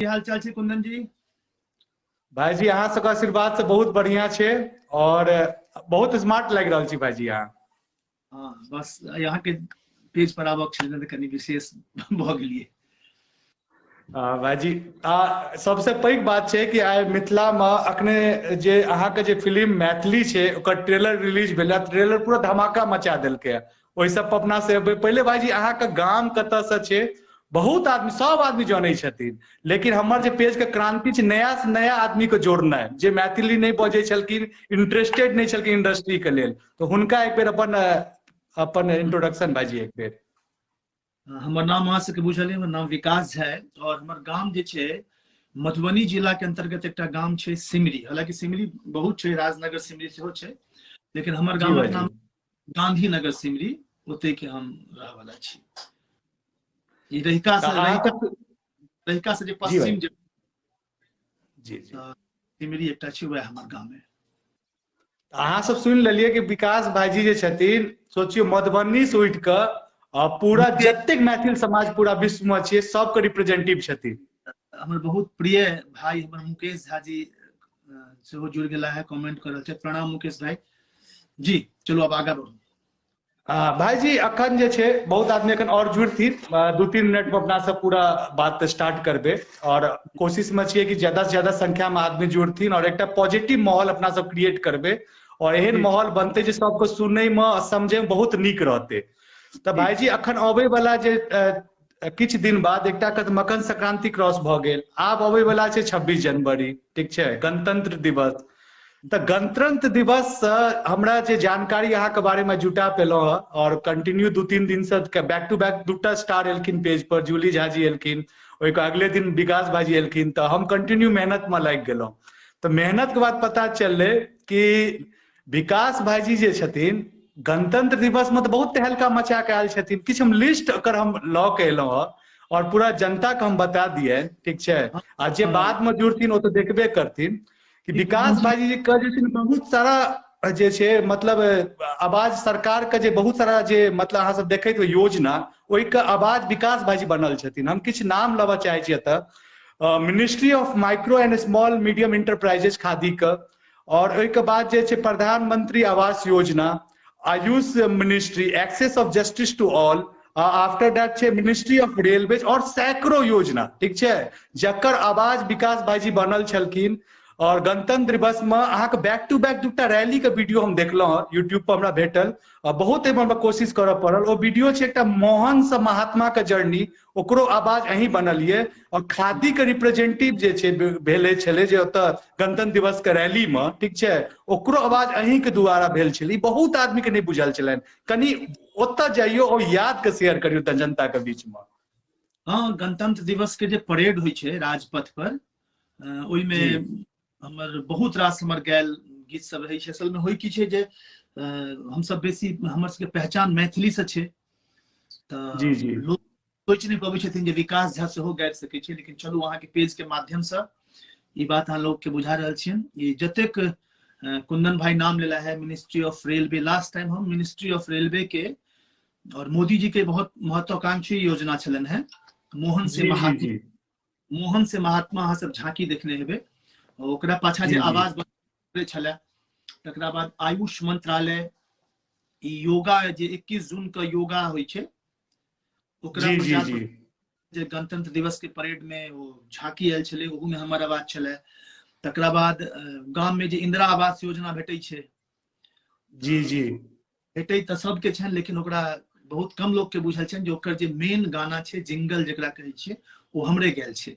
की हाल चाल छै कुंदन जी? भाईजी अहाँ सबके आशीर्वाद से बहुत बढ़िया छै और बहुत स्मार्ट लागि रहल छी भाईजी अहाँ। हाँ, बस यहाँ के पेज पर आबक छलै तऽ कनि विशेष भऽ गेलियै। भाईजी सबसे पैघ बात छै कि आइ मिथिला मे अखने जे अहाँके जे फिल्म मैथिली छै ओकर ट्रेलर रिलीज भेलै, ट्रेलर पूरा धमाका मचा देलकै। ओहि सब पर अपना से एबै। पहिले भाईजी अहाँके गाम कतऽ से छै? बहुत आदमी, सब आदमी जानै छथिन, लेकिन हमर जे पेज के क्रांति छै नया से नया आदमी के जोड़नाइ, जे मैथिली नहि बजै छलखिन, इंटरेस्टेड नहि छलखिन इंडस्ट्री के लेल, तऽ हुनका एक बेर अपन अपन इंट्रोडक्शन भाईजी एक बेर। हमर नाम अहाँ सबके बुझल है, हमर नाम विकास झा है और हमर गाम जे छै मधुबनी जिला के अंतर्गत एकटा गाम छै सिमरी। हालांकि सिमरी बहुत छै, राजनगर सिमरी सेहो छै, लेकिन हमर जी गामक भाईजी। नाम गांधीनगर सिमरी, ओते के हम रहऽ वाला छी। ई रहिका से, तऽ अहाँके रहिका से जे जी भाई। पश्चिम जे जी, जी। सिमरी एकटा छै, वएह हमर गाम है। अहाँ सब सुनि लेलियै कि विकास भाईजी जे छथिन, सोचियौ मधुबनी से उठि कऽ आ पूरा जतेक मैथिल समाज पूरा विश्व में छै सबके रिप्रेजेंटेटिव छथिन। हमर बहुत प्रिय भाई हमर मुकेश झा जी सेहो जुड़ गेला है, कमेंट कर रहल छथि। प्रणाम मुकेश भाई जी। चलू अब आगा बढ़ू। भाईजी अखन जे छै बहुत आदमी अखन और जुड़थिन, 2-3 मिनट में अपना सब पूरा बात स्टार्ट करबे और कोशिश में छियै कि ज्यादा से ज्यादा संख्या में आदमी जुड़थिन और एकटा पॉजिटिव माहौल अपना सब क्रिएट करबे और एहन माहौल बनते जे सबके सुनै में समझे में बहुत नीक रहते। तऽ भाईजी अखन अबै वाला जे किछु दिन बाद एकटा के मकर संक्रांति क्रॉस भऽ गेल, आब अबै वाला छै 26 जनवरी, ठीक छै, गणतंत्र दिवस। तऽ गणतंत्र दिवस से हमरा जे जानकारी अहाँके बारे में जुटा पेलहुँ हँ और कंटिन्यू 2-3 दिन से बैक टू बैक दूटा स्टार एलखिन पेज पर, जूली झा जी एलखिन, ओहिके अगले दिन विकास भाईजी एलखिन, तऽ हम कंटिन्यू मेहनत में लागि गेलहुँ। तऽ मेहनत के बाद पता चललै कि विकास भाईजी जे छथिन गणतंत्र दिवस में तऽ बहुत तहलका मचा के आयल छथिन। किछु हम लिस्ट ओकर हम लऽ के एलहुँ हँ और पूरा जनता के हम बता दिए, ठीक छै, आ जे बाद में जुड़थिन ओ तऽ देखबे करथिन कि विकास भाईजी जी के जे छै बहुत सारा जे छै मतलब आवाज सरकार के जे बहुत सारा जे मतलब अहाँ सब देखैत हो योजना, ओहिके आवाज विकास भाईजी बनल छथिन। हम किछु नाम लेबऽ चाहै छी एतऽ, ministry of micro and small medium enterprises khadi के, और ओहिके बाद जे छै प्रधानमंत्री Awas Yojana, Ayush ministry, access of justice to all, after that छै मिनिस्ट्री ऑफ रेलवेज और सैकड़ों योजना, ठीक छै, जकर आवाज विकास भाईजी बनल छलखिन। और गणतंत्र दिवस में अहाँके बैक टू बैक दूटा रैली के वीडियो हम देखलहुँ हँ, यूट्यूब पर हमरा भेटल, आ बहुत एहिमे हमरा कोशिश करऽ पड़ल। ओ वीडियो छै एकटा मोहन से महात्मा के जर्नी, ओकरो आवाज अहीं बनलियै और खादी के रिप्रेजेंटेटिव जे छै भेलै छलै जे ओतऽ गणतंत्र दिवस के रैली में, ठीक छै, ओकरो आवाज अहीं के द्वारा भेल छलै। ई बहुत आदमी के नहि बुझल छलनि, कनि ओतऽ जाइयो और याद के शेयर करियौ तऽ जनता के बीच में। हाँ, गणतंत्र दिवस के जे परेड होइ छै राजपथ पर, ओहिमे हमर बहुत रास हमर गायल गीत सब रहै छै। असल में होइ की छै जे हमसब बेसी, हमर सबके पहचान मैथिली से छै, तऽ जी, जी। लोक सोचि नहि पबै छथिन जे विकास झा सेहो गाबि सकै छै। लेकिन चलू अहाँके पेज के माध्यम से ई बात अहाँ लोग के बुझा रहल छियनि। ई जतेक कुंदन भाई नाम लेला है ministry of railway, last time हम मिनिस्ट्री ऑफ रेलवे के और मोदी जी के बहुत महत्वाकांक्षी योजना छलनि है, मोहन से महात्मा, मोहन से महात्मा अहाँ सब झांकी देखने हेबै, ओकरा पाछा जे आवाज बनले छलै। तकरा बाद आयुष मंत्रालय, ई योगा जे 21 जून के योगा होइ छै ओकरा प्रचार जे गणतंत्र दिवस के परेड में ओ झांकी आयल छलै, ओहू में हमर आवाज छलै। तकरा बाद गाम में जे इंदिरा आवास योजना भेटै छै, भेटै तऽ सबके छनि, लेकिन ओकरा बहुत कम लोग के बुझल छनि जे ओकर जे मेन गाना छै, जिंगल जकरा कहै छियै, ओ हमरे गायल छै।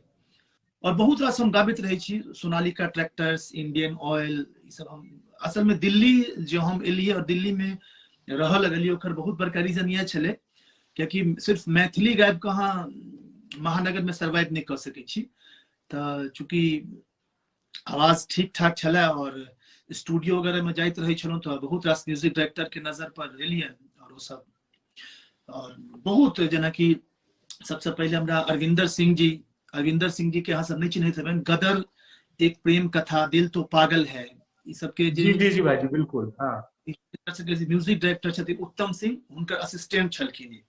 और बहुत रास हम गाबैत रहै छी, सोनालिका ट्रैक्टर्स, इंडियन ऑयल, ई सब हम असल में दिल्ली जो हम एलियै और दिल्ली में रहऽ लगलियै, ओकर बहुत बड़का रीजन इएह छलै कियाकि सिर्फ मैथिली गाबि कऽ अहाँ महानगर में सर्वाइव नहि कऽ सकै छी। तऽ चूँकि आवाज ठीक ठाक छलै और स्टूडियो वगैरह में जाइत रहै छलहुँ तऽ बहुत रास म्यूजिक डायरेक्टर के नजर पर एलियै और ओ सब और बहुत, जेनाकि सबसे पहिले हमरा अरविंदर सिंह जी, अरविंदर सिंह जी के अहाँ सब नहि चिन्हैत हेबनि, गदर एक प्रेम कथा, दिल तो पागल है, ई सबके जे जी, जी, जी भाईजी, बिल्कुल, हाँ। म्यूजिक डायरेक्टर छथिन उत्तम सिंह, हुनकर असिस्टेंट छलखिन ई।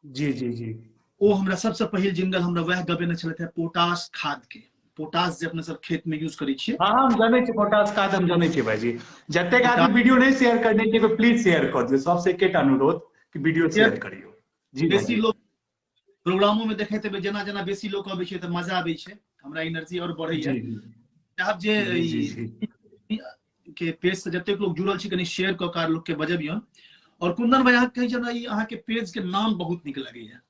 जी, जी, जी। ओ हमरा सबसँ पहिल जिंगल हमरा वएह गबेने छलथि हे पोटाश खाद के। पोटाश जे अपने सब खेत में यूज करै छियै। हाँ, हम जानै छी पोटाश खाद, हम जानै छी भाईजी। जतेक आदमी वीडियो नहीं शेयर करने छै प्लीज शेयर कर दियौ, सबसे एकेटा अनुरोध कि वीडियो शेयर करियौ। जी बेसी लोग प्रोग्रामो में देखैत हेबै, जेना जेना बेसी लोग अबै छै तऽ मजा आबै छै, हमरा एनर्जी और बढ़ैया। चाहब जे के पेज से जतेक लोग जुड़ल छी कनी शेयर कऽ के लोग के बजबियौन। और कुंदन भाई अहाँ कहै छै ई अहाँके पेज के नाम बहुत नीक लगैया।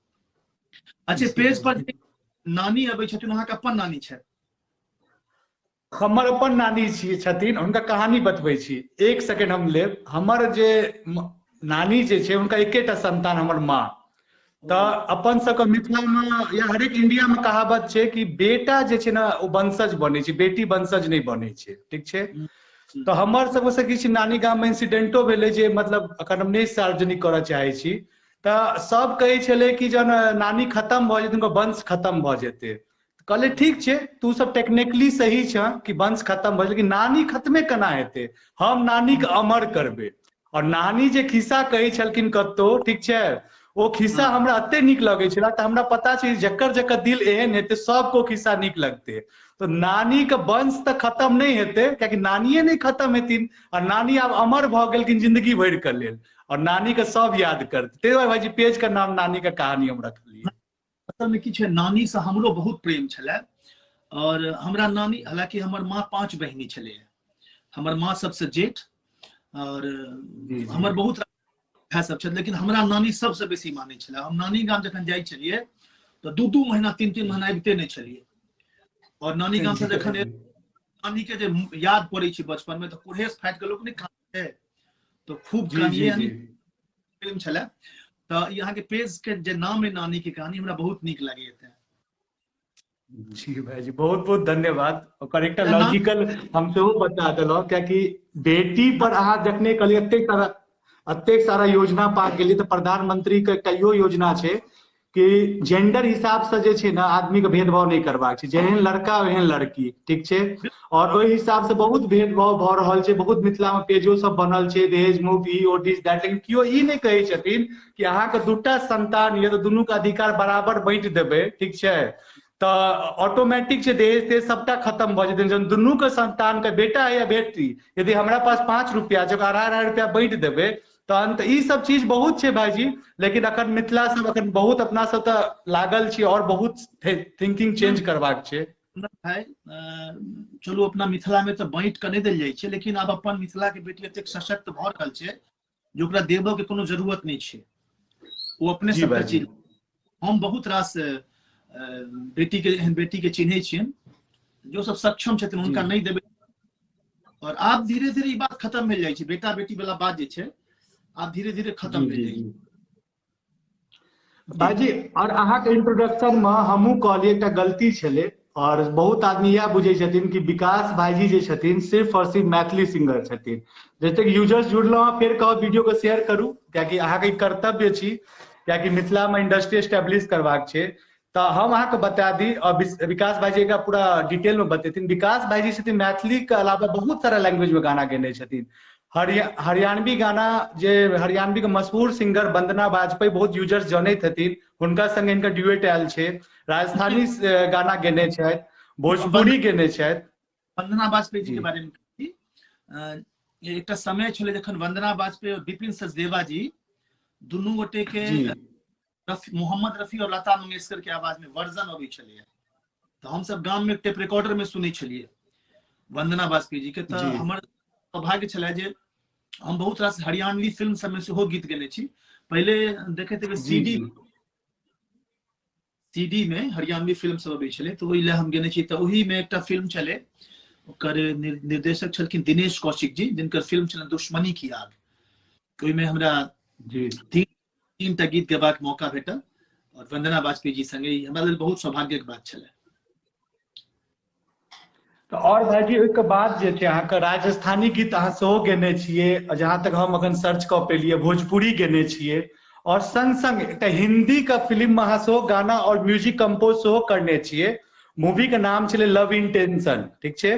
अच्छा पेज पर नानी अबै छथिन, अहाँके अपन नानी छथि? हमर अपन नानी छी छथिन, हुनका कहानी बतबै छी, एक सेकेंड हम लेब। हमर जे नानी जे छै हुनका एकेटा संतान हमर माँ। तऽ अपन सबके मिथिला में या हरेक इंडिया में कहावत छै कि बेटा जे छै ने ओ वंशज बनै छै, बेटी वंशज नहि बनै छै, ठीक छै। तऽ हमर सबके से किछु नानी गाम में इंसिडेंटो भेलै जे मतलब अखन हम नहि सार्वजनिक करऽ चाहै छी। तऽ सब कहै छलै कि जहन नानी खतम भऽ जेतै हुनकर वंश खतम भऽ जेतै। कहलियै ठीक छै, तू सब टेक्निकली सही छह कि वंश खतम भऽ जेतै, लेकिन नानी खतमे केना हेतै, हम नानी के अमर करबै। और नानी जे खिस्सा कहै छलखिन कतौ, ठीक छै, ओ खिस्सा हमरा एते नीक लगै छलै तऽ हमरा पता छै जकर जकर दिल एहन हेतै सबके ओ खिस्सा नीक लगतै। तऽ नानी के वंश तऽ खतम नहि हेतै, कियाकि नानिये नहि खतम हेथिन, और नानी आब अमर भऽ गेलखिन जिंदगी भरि के लेल, और नानी के सब याद करतै। ताहि दुआरे भाईजी पेज के नाम नानी के कहानी हम रखलियै। असल में की छै, नानी से हमरो बहुत प्रेम छलै। और हमरा नानी, हालांकि हमर माँ 5 बहिनी छलै, हमर माँ सबसे जेठ, और हमर बहुत भाय सब छथि, लेकिन हमरा नानी सबसे बेसी मानै छलै। हम नानी गाम जखन जाइ छलियै तऽ 2-2 महीना 3-3 महीना अबिते नहि छलियै। और नानी गाम से जखन नानी के जे याद पड़ै छै बचपन में तऽ कुरेश फाटि के लोक नहि कानै छै, तऽ खूब कानिए प्रेम छलै। तऽ ई अहाँके पेज के जे नाम है नानी के कहानी, हमरा बहुत नीक लगैया। जी भाईजी बहुत बहुत धन्यवाद। ओकर एकटा लॉजिकल हम सेहो बता देलहुँ, कियाकि बेटी पर अहाँ जखने कहलियै एतेक सारा योजना पास गेलियै तऽ प्रधानमंत्री के एकटा इहो योजना छै कि जेंडर हिसाब से जे छै ने आदमी के भेदभाव नहि करबाक छै, जेहन लड़का ओहन लड़की, ठीक छै। और ओहि हिसाब से बहुत भेदभाव भऽ रहल छै, बहुत मिथिला में पेजो सब बनल छै दहेज मुक्त ई ओ दिस that, लेकिन केओ ई नहि कहै छथिन कि अहाँके दूटा संतान यऽ तऽ दुनू के अधिकार बराबर बाँटि देबै, ठीक छै, तऽ ऑटोमेटिक छै दहेज तेज सबटा खत्म भऽ जेतै। जहन दुनू के संतान के बेटा या बेटी, यदि हमरा पास 5 रुपया छै ओकरा 2.5 रुपया बाँटि देबै तहन तऽ ई सब चीज बहुत छै भाईजी। लेकिन अखन मिथिला सब अखन बहुत अपना सब तऽ लागल छी और बहुत थिंकिंग चेंज करबाक छै। भाई चलू अपना मिथिला में तऽ बाँटि कऽ नहि देल जाइ छै, लेकिन आब अपन मिथिला के बेटी एतेक सशक्त भऽ रहल छै जे ओकरा देबऽ के कोनो जरूरत नहि छै, ओ अपने सबटा चीज। हम बहुत रास बेटी के एहन बेटी के चिन्है छियनि जो सब सक्षम छथिन, हुनका नहि देबै। और आब धीरे धीरे ई बात खत्म भेल जाइ छै, बेटा बेटी वाला बात जे छै आब धीरे धीरे खत्म भेल जाइ छै भाईजी। और अहाँके इंट्रोडक्शन में हमहूँ कहलियै एकटा गलती छलै, और बहुत आदमी इएह बुझै छथिन कि विकास भाईजी जे छथिन सिर्फ और सिर्फ मैथिली सिंगर छथिन। जतेक यूजर्स जुड़लहुँ हँ फेर कहब वीडियो के शेयर करू, कियाकि अहाँके कर्तव्य छी, कियाकि मिथिला में इंडस्ट्री एस्टेब्लिश करबाक छै। तऽ हम अहाँके बता दी, और विकास भाईजी एकरा पूरा डिटेल में बतेथिन। विकास भाईजी छथिन मैथिली के अलावा बहुत सारा लैंग्वेज में गाना गेने छथिन। हरियाणवी गाना जे हरियाणवी के मशहूर सिंगर वंदना वाजपेयी बहुत यूजर्स जनैत हथिन, हुनका संगे हिनकर ड्यूएट आयल छै। राजस्थानी गाना गेने छथि, भोजपुरी गेने छथि। वंदना वाजपेयी जी के बारे में एकटा समय छलै जखन वंदना वाजपेयी और विपिन सचदेवा जी दुनू गोटे के मोहम्मद रफी और लता मंगेशकर के आवाज में वर्जन अबै छलैया, तऽ हमसब गाम में टेप रिकॉर्डर में सुनै छलियै वंदना वाजपेयी जी के। तऽ हमर सौभाग्य छलै जे हम बहुत रास हरियाणवी फिल्म सब में सेहो गीत गेने छी। पहिले देखैत हेबै सीडी में हरियाणवी फिल्म सब अबै छलै, तऽ ओहि लए हम गेने छी। तऽ ओहि में एकटा फिल्म छलै, ओकर निर्देशक छलखिन दिनेश कौशिक जी, जिनकर फिल्म छलै दुश्मनी की आग। ओहिमे हमरा 3 टा गीत गेबाक मौका भेटल और वंदना वाजपेयी जी संगे, ई हमरा लेल बहुत सौभाग्यक बात छलै। तऽ और भाईजी ओहिके बाद जे छै अहाँके राजस्थानी गीत अहाँ सेहो गेने छियै, जहाँ तक हम अखन सर्च कऽ पेलियै भोजपुरी गेने छियै, और संग संग एकटा हिंदी के फिल्म में अहाँ सेहो गाना और म्यूजिक कंपोज सेहो करने छियै। मूवी के नाम छलै लव इंटेंशन, ठीक छै।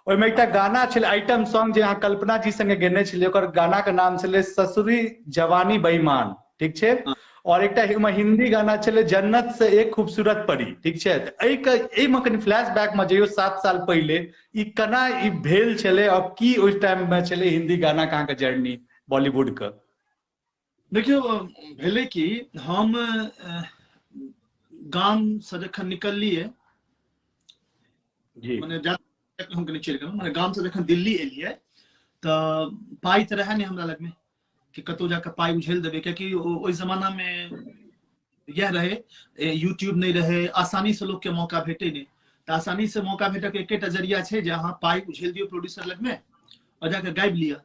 ओहिमे एकटा गाना छलै आइटम सॉन्ग जे अहाँ कल्पना जी संगे गेने छलियै, ओकर गाना के नाम छलै ससुरी जवानी बेईमान, ठीक छै। और एकटा ओहिमे हिंदी गाना छलै जन्नत से एक खूबसूरत परी, ठीक छै? तऽ एहिके एहिमे कनि फ्लैश बैक मे जइयौ 7 साल पहिले, ई केना ई भेल छलै और की ओहि टाइम मे छलै हिंदी गाना के अहाँके जर्नी बॉलीवुड के? देखियौ, भेलै कि हम गाम से जखन निकललियै जी मने हम कनि चलि गेलहुँ, मने गाम से जखन दिल्ली एलियै तऽ पाइ तऽ रहै नहि हमरा लगमे कि कतहु जाकऽ पाइ उझेल देबै, कियाकि ओहि जमाना मे इएह रहै, यूट्यूब नहि रहै, आसानी से लोकके मौका भेटै नहि। तऽ आसानी से मौका भेटऽके एकेटा जरिया छै जे अहाँ पाइ उझेल दियौ प्रोड्यूसर लगमे और जाकऽ गाबि लिअ।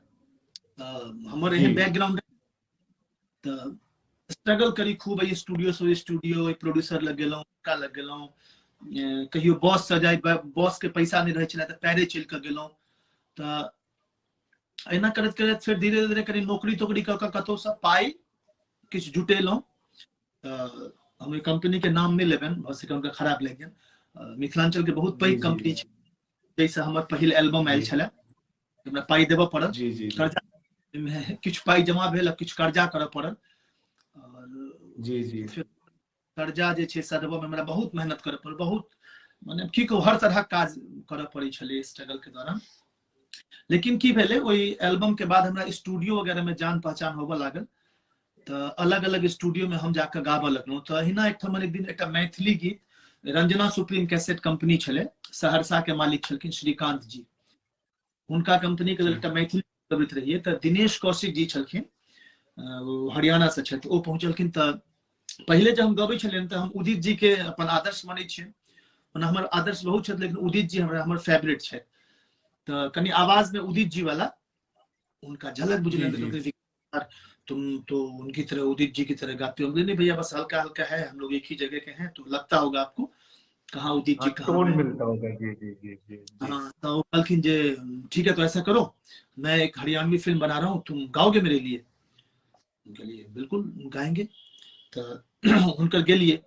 तऽ हमर एहन बैकग्राउंड, तऽ स्ट्रगल करी खूब, एहि स्टूडियो से ओहि स्टूडियो, ओहि प्रोड्यूसर लग गेलहुँ, हुनका लग गेलहुँ, कहियो बस से जाय, बस के पैसा नहि रहै छलै तऽ पैरे चलि कऽ गेलहुँ। तऽ एना करैत करैत फेर धीरे धीरे कनि नौकरी तोकरी कऽ कऽ कतहुसँ पाइ किछु जुटेलहुँ। तऽ हम ओहि कंपनी के नाम नहि लेबनि, भऽ सकै हुनका खराब लागि गेल। मिथिलांचल के बहुत पैघ कंपनी छै जाहिसँ हमर पहिल एल्बम आयल छलै, हमरा पाइ देबऽ पड़ल। जी जी कर्जा किछु पाइ जमा भेल, किछु कर्जा करऽ पड़ल। और जी जी फेर कर्जा जे छै सधबऽ मे हमरा बहुत मेहनत करऽ पड़ल, बहुत मने की कहू, हर तरहक काज करऽ पड़ै छलै स्ट्रगल के दौरान। लेकिन की भेलै, ओहि एल्बम के बाद हमरा स्टूडियो वगैरह में जान पहचान होबऽ लागल, तऽ अलग अलग स्टूडियो में हम जाकऽ गाबऽ लगलहुँ। तऽ अहिना एकठाम एक दिन एकटा मैथिली गीत, रंजना सुप्रीम कैसेट कंपनी छलै, सहरसा के मालिक छलखिन श्रीकांत जी, हुनका कंपनी के लेल एकटा मैथिली गबैत रहियै। तऽ दिनेश कौशिक जी छलखिन, ओ हरियाणा से छथि, ओ पहुँचलखिन। तऽ पहिले जब हम गबै छलियनि तऽ हम उदित जी के अपन आदर्श मानै छियनि, ओना हमर आदर्श बहुत छथि लेकिन उदित जी हमरा हमर फेवरेट छथि। तऽ कनि आवाज में उदित जी वाला उनका झलक बुझलनि, तुम तो उनकी तरह उदित जी की तरह गाते हो। नहीं भैया, बस हल्का हल्का है, हम लोग एक ही जगह के हैं, तो लगता होगा आपको कहाँ उदित जी कहाँ टोन मिलता होगा। जी जी जी जी। हाँ, तो वो कहलखिन जे ठीक है, तो ऐसा करो, मैं एक हरियाणवी फिल्म बना रहा हूँ, तुम गाओगे मेरे लिए? उनके लिए बिल्कुल गाएंगे। तो हुनकर गेलिए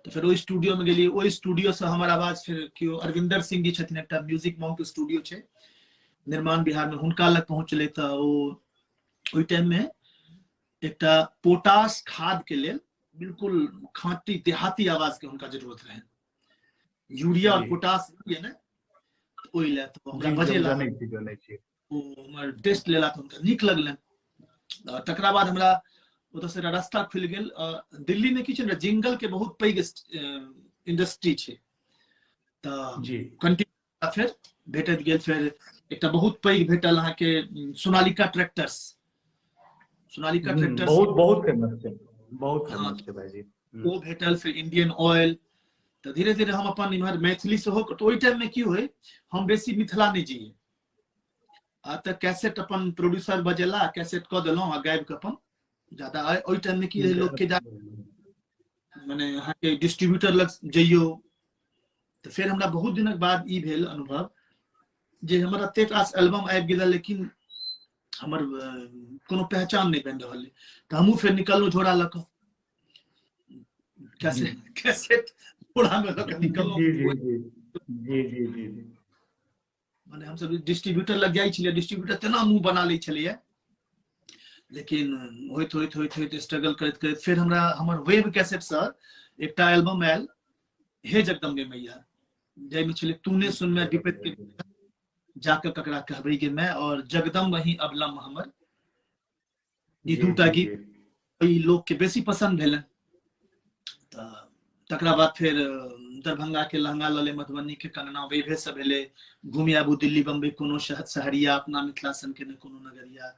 तो फिर ओहि स्टूडियो में गेलिए, ओहि स्टूडियो से हमर आवाज फिर केओ अरविंदर सिंह जी छथिन, एकटा म्यूजिक माउंट स्टूडियो छै निर्माण बिहार में, हुनका लग पहुँचलै। तऽ ओ ओहि टाइम में एकटा पोटाश खाद के लेल बिल्कुल खाँटी देहाती आवाज के हुनका जरूरत रहे, यूरिया और पोटाश ये ने, ओहि लए तऽ हमरा बजेला, ओ हमर टेस्ट लेला तऽ हुनका नीक लगलनि। तकरा बाद हमरा ओतऽ से रास्ता खुलि गेल। दिल्ली में की छै ने, जिंगल के बहुत पैघ इंडस्ट्री छै, तऽ कंटिन्यू फेर भेटैत गेल। फेर एकटा बहुत पैघ भेटल अहाँके सोनालिका ट्रैक्टर्स, सोनालिका ट्रैक्टर्स बहुत बहुत फेमस छै, बहुत फेमस छै भाईजी, ओ भेटल। फिर इंडियन ऑयल। तऽ धीरे धीरे हम अपन इम्हर मैथिली सेहो, तऽ ओहि टाइम में की होइ, हम बेसी मिथिला नहि जइयै, आ तऽ कैसेट अपन प्रोड्यूसर बजेला, कैसेट कऽ देलहुँ आ गाबि कऽ अपन ज्यादा। ओहि टाइम में की रहै, लोक के जा मने अहाँके डिस्ट्रीब्यूटर लग जइयौ। तऽ फेर हमरा बहुत दिनक बाद ई भेल अनुभव जे हमर एतेक रास एल्बम आबि गेल, लेकिन हमर कोनो पहचान नहि बनि रहल अइ। तऽ हमहूँ फेर निकललहुँ झोरा लऽ कऽ, कैसेट झोरा में लऽ कऽ निकललहुँ। जी जी जी जी जी जी जी। मने हमसब डिस्ट्रीब्यूटर लग जाइ छलियै, डिस्ट्रीब्यूटर तेना मुँह बना लै छलैया, लेकिन होइत होइत होइत होइत स्ट्रगल करैत करैत फेर हमरा हमर वेब कैसेट से एकटा एल्बम आयल, हे जगदम्बे मैया, जाहिमे छलै तूने सुनमे विपत के जाके ककरा कहबै गे मैं, और जगदम्ब ही अबलम हमर, ई दूटा गीत ओहि लोक के बेसी पसंद भेलनि। तऽ तकरा बाद फेर दरभंगा के लहंगा लऽ ले, मधुबनी के कंगना, वेभे सब भेलै, घूमि आबू दिल्ली बम्बई कोनो शहर सहरिया, अपना मिथिला सन के नहि कोनो नगरिया।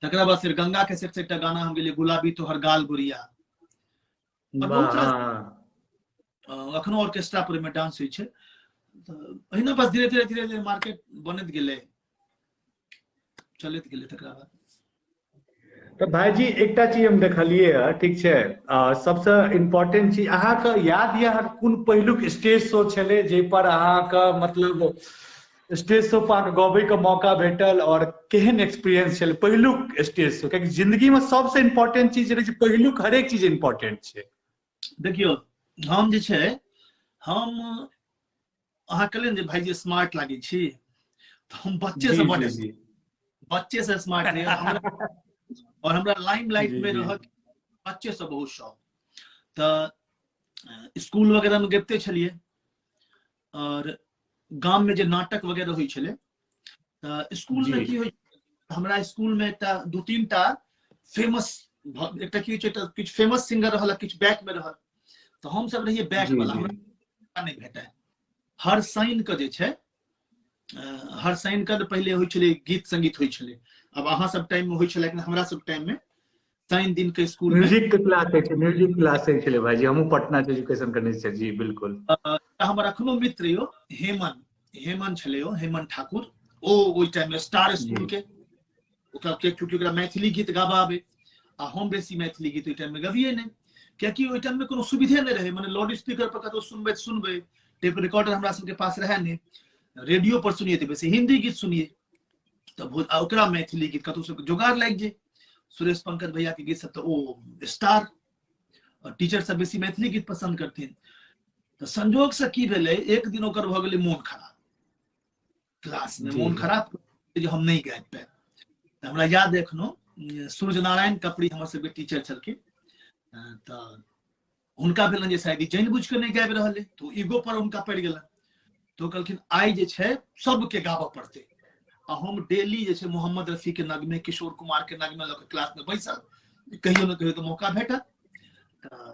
तकरा बाद फेर गंगा के सेट से एकटा गाना हम गेलियै, गुलाबी तोहर गाल गोरिया, और बहुत रास अखनो ऑर्केस्ट्रा पर में डांस होइ छै। तऽ अहिना बस धीरे धीरे धीरे धीरे मार्केट बनैत गेलै, चलैत गेलै। तकरा बाद तऽ भाईजी एकटा चीज हम देखलियै हँ, ठीक छै, सबसँ इम्पोर्टेंट चीज अहाँके याद यऽ अहाँके कोन पहिलुक स्टेज शो छलै जाहि पर अहाँके मतलब स्टेज शो पर अहाँके गबैके मौका भेटल और केहन एक्सपीरियंस छलै पहिलुक स्टेज शो? कियाकि जिंदगी में सबसँ इम्पोर्टेंट चीज रहै छै पहिलुक, हरेक चीज इम्पोर्टेंट छै। देखियौ, हम जे छै, हम अहाँ कहलियै ने जे भाईजी स्मार्ट लागै छी, तऽ हम बच्चे से बड बच्चे से स्मार्ट रहियै। और हमरा लाइम लाइट में रहऽ बच्चे से बहुत शौक। तऽ स्कूल वगैरह में गबिते छलियै और गाम में जे नाटक वगैरह होइ छलै तऽ स्कूल में की होइ, हमरा स्कूल में एकटा दू तीन टा फेमस, एकटा की होइ छै, एकटा किछु फेमस सिंगर रहल, किछु बैक में रहल, तऽ हम सब रहियै बैक वाला, हमरा नहि भेटै। हर शनि के जे छै, हर शनि के पहिले होइ छलै गीत संगीत होइ छलै। आब अहाँ सब टाइम में होइ छलै, लेकिन हमरा सब टाइम में शनि दिन के स्कूल में म्यूजिक के क्लास होइ छै, म्यूजिक क्लास होइ छलै भाईजी, हमहूँ पटना से एजुकेशन करने छियै जी, बिल्कुल। हमर अखनो मित्र यौ हेमन, हेमन छलै यौ, हेमन ठाकुर, ओ ओहि टाइम में स्टार स्कूल के, ओकरा के चूँकि ओकरा मैथिली गीत गाबऽ आबै, आ हम बेसी मैथिली गीत ओहि टाइम में गबियै नहि, कियाकि ओहि टाइम में कोनो सुविधे नहि रहै, मने लाउड स्पीकर पर कतौ सुनबै तऽ सुनबै, टेप रिकॉर्डर हमरा सबके पास रहै नहि, रेडियो पर सुनिए तऽ बेसी हिंदी गीत सुनिए, तऽ ओकरा मैथिली गीत कतौ से जोगाड़ लागि जाए, सुरेश पंकज भैया के गीत सब, तऽ ओ स्टार और टीचर सब बेसी मैथिली गीत पसंद करथिन। तऽ संजोग से की भेलै, एक दिन ओकर भऽ गेलै मोन खराब, क्लास में मोन खराब जे हम नहीं गाबि पायब। तऽ हमरा याद एखनो सूर्य नारायण कपड़ी हमर सबके टीचर छलखिन, तऽ हुनका भेलनि जे शायद जानि बुझि कऽ नहि गाबि रहल है, तऽ ईगो पर हुनका पड़ि गेलनि, तऽ ओ कहलखिन आइ जे छै सबके गाबऽ पड़तै। आ हम डेली जे छै मोहम्मद रफी के नगमे, किशोर कुमार के नगमे लऽ कऽ क्लास में बैसल, कहियो ने कहियो तऽ मौका भेटत। तऽ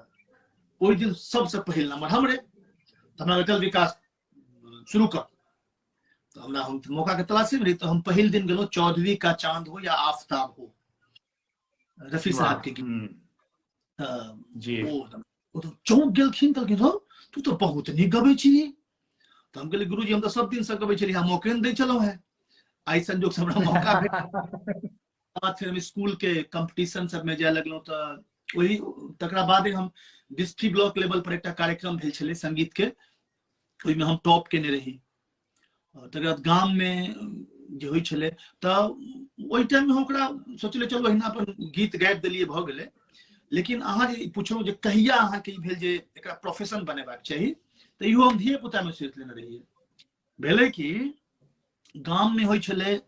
ओहि दिन सबसँ पहिल नंबर हमरे, तऽ हमरा चल विकास शुरू कर, तऽ हमरा हम मौका के तलाशी में रही, तऽ हम पहिल दिन गेलहुँ चौधरी का चांद हो या आफताब हो, रफी साहब के गीत। जी। ओ तऽ चौंक गेलखिन, कहलखिन हौ तू तऽ बहुत नीक गबै छी। तऽ हम कहलियै गुरुजी हम तऽ सब दिन से गबै छलियै, हम मौके नहि दै छलहुँ हेँ, आइ संजोग से हमरा मौका भेटल। बाद फेर हम स्कूल के कॉम्पिटिशन सब में जाय लगलहुँ, तऽ ओही तकरा बादे हम बिस्फी ब्लॉक लेवल पर एकटा कार्यक्रम भेल छलै संगीत के, ओहिमे हम टॉप केने रही। तकर बाद गाम में जे होइ छलै तऽ ओहि टाइम में ओकरा सोचले चलू अहिना अपन गीत गाबि देलियै भऽ गेलै। लेकिन अहाँ जे पुछलहुँ जे कहिया अहाँके ई भेल जे एकरा प्रोफेशन बनेबाक चाही, तऽ इहो हम धिये पुता में सोचि लेने रहियै। भेलै कि गाम में होइ छलै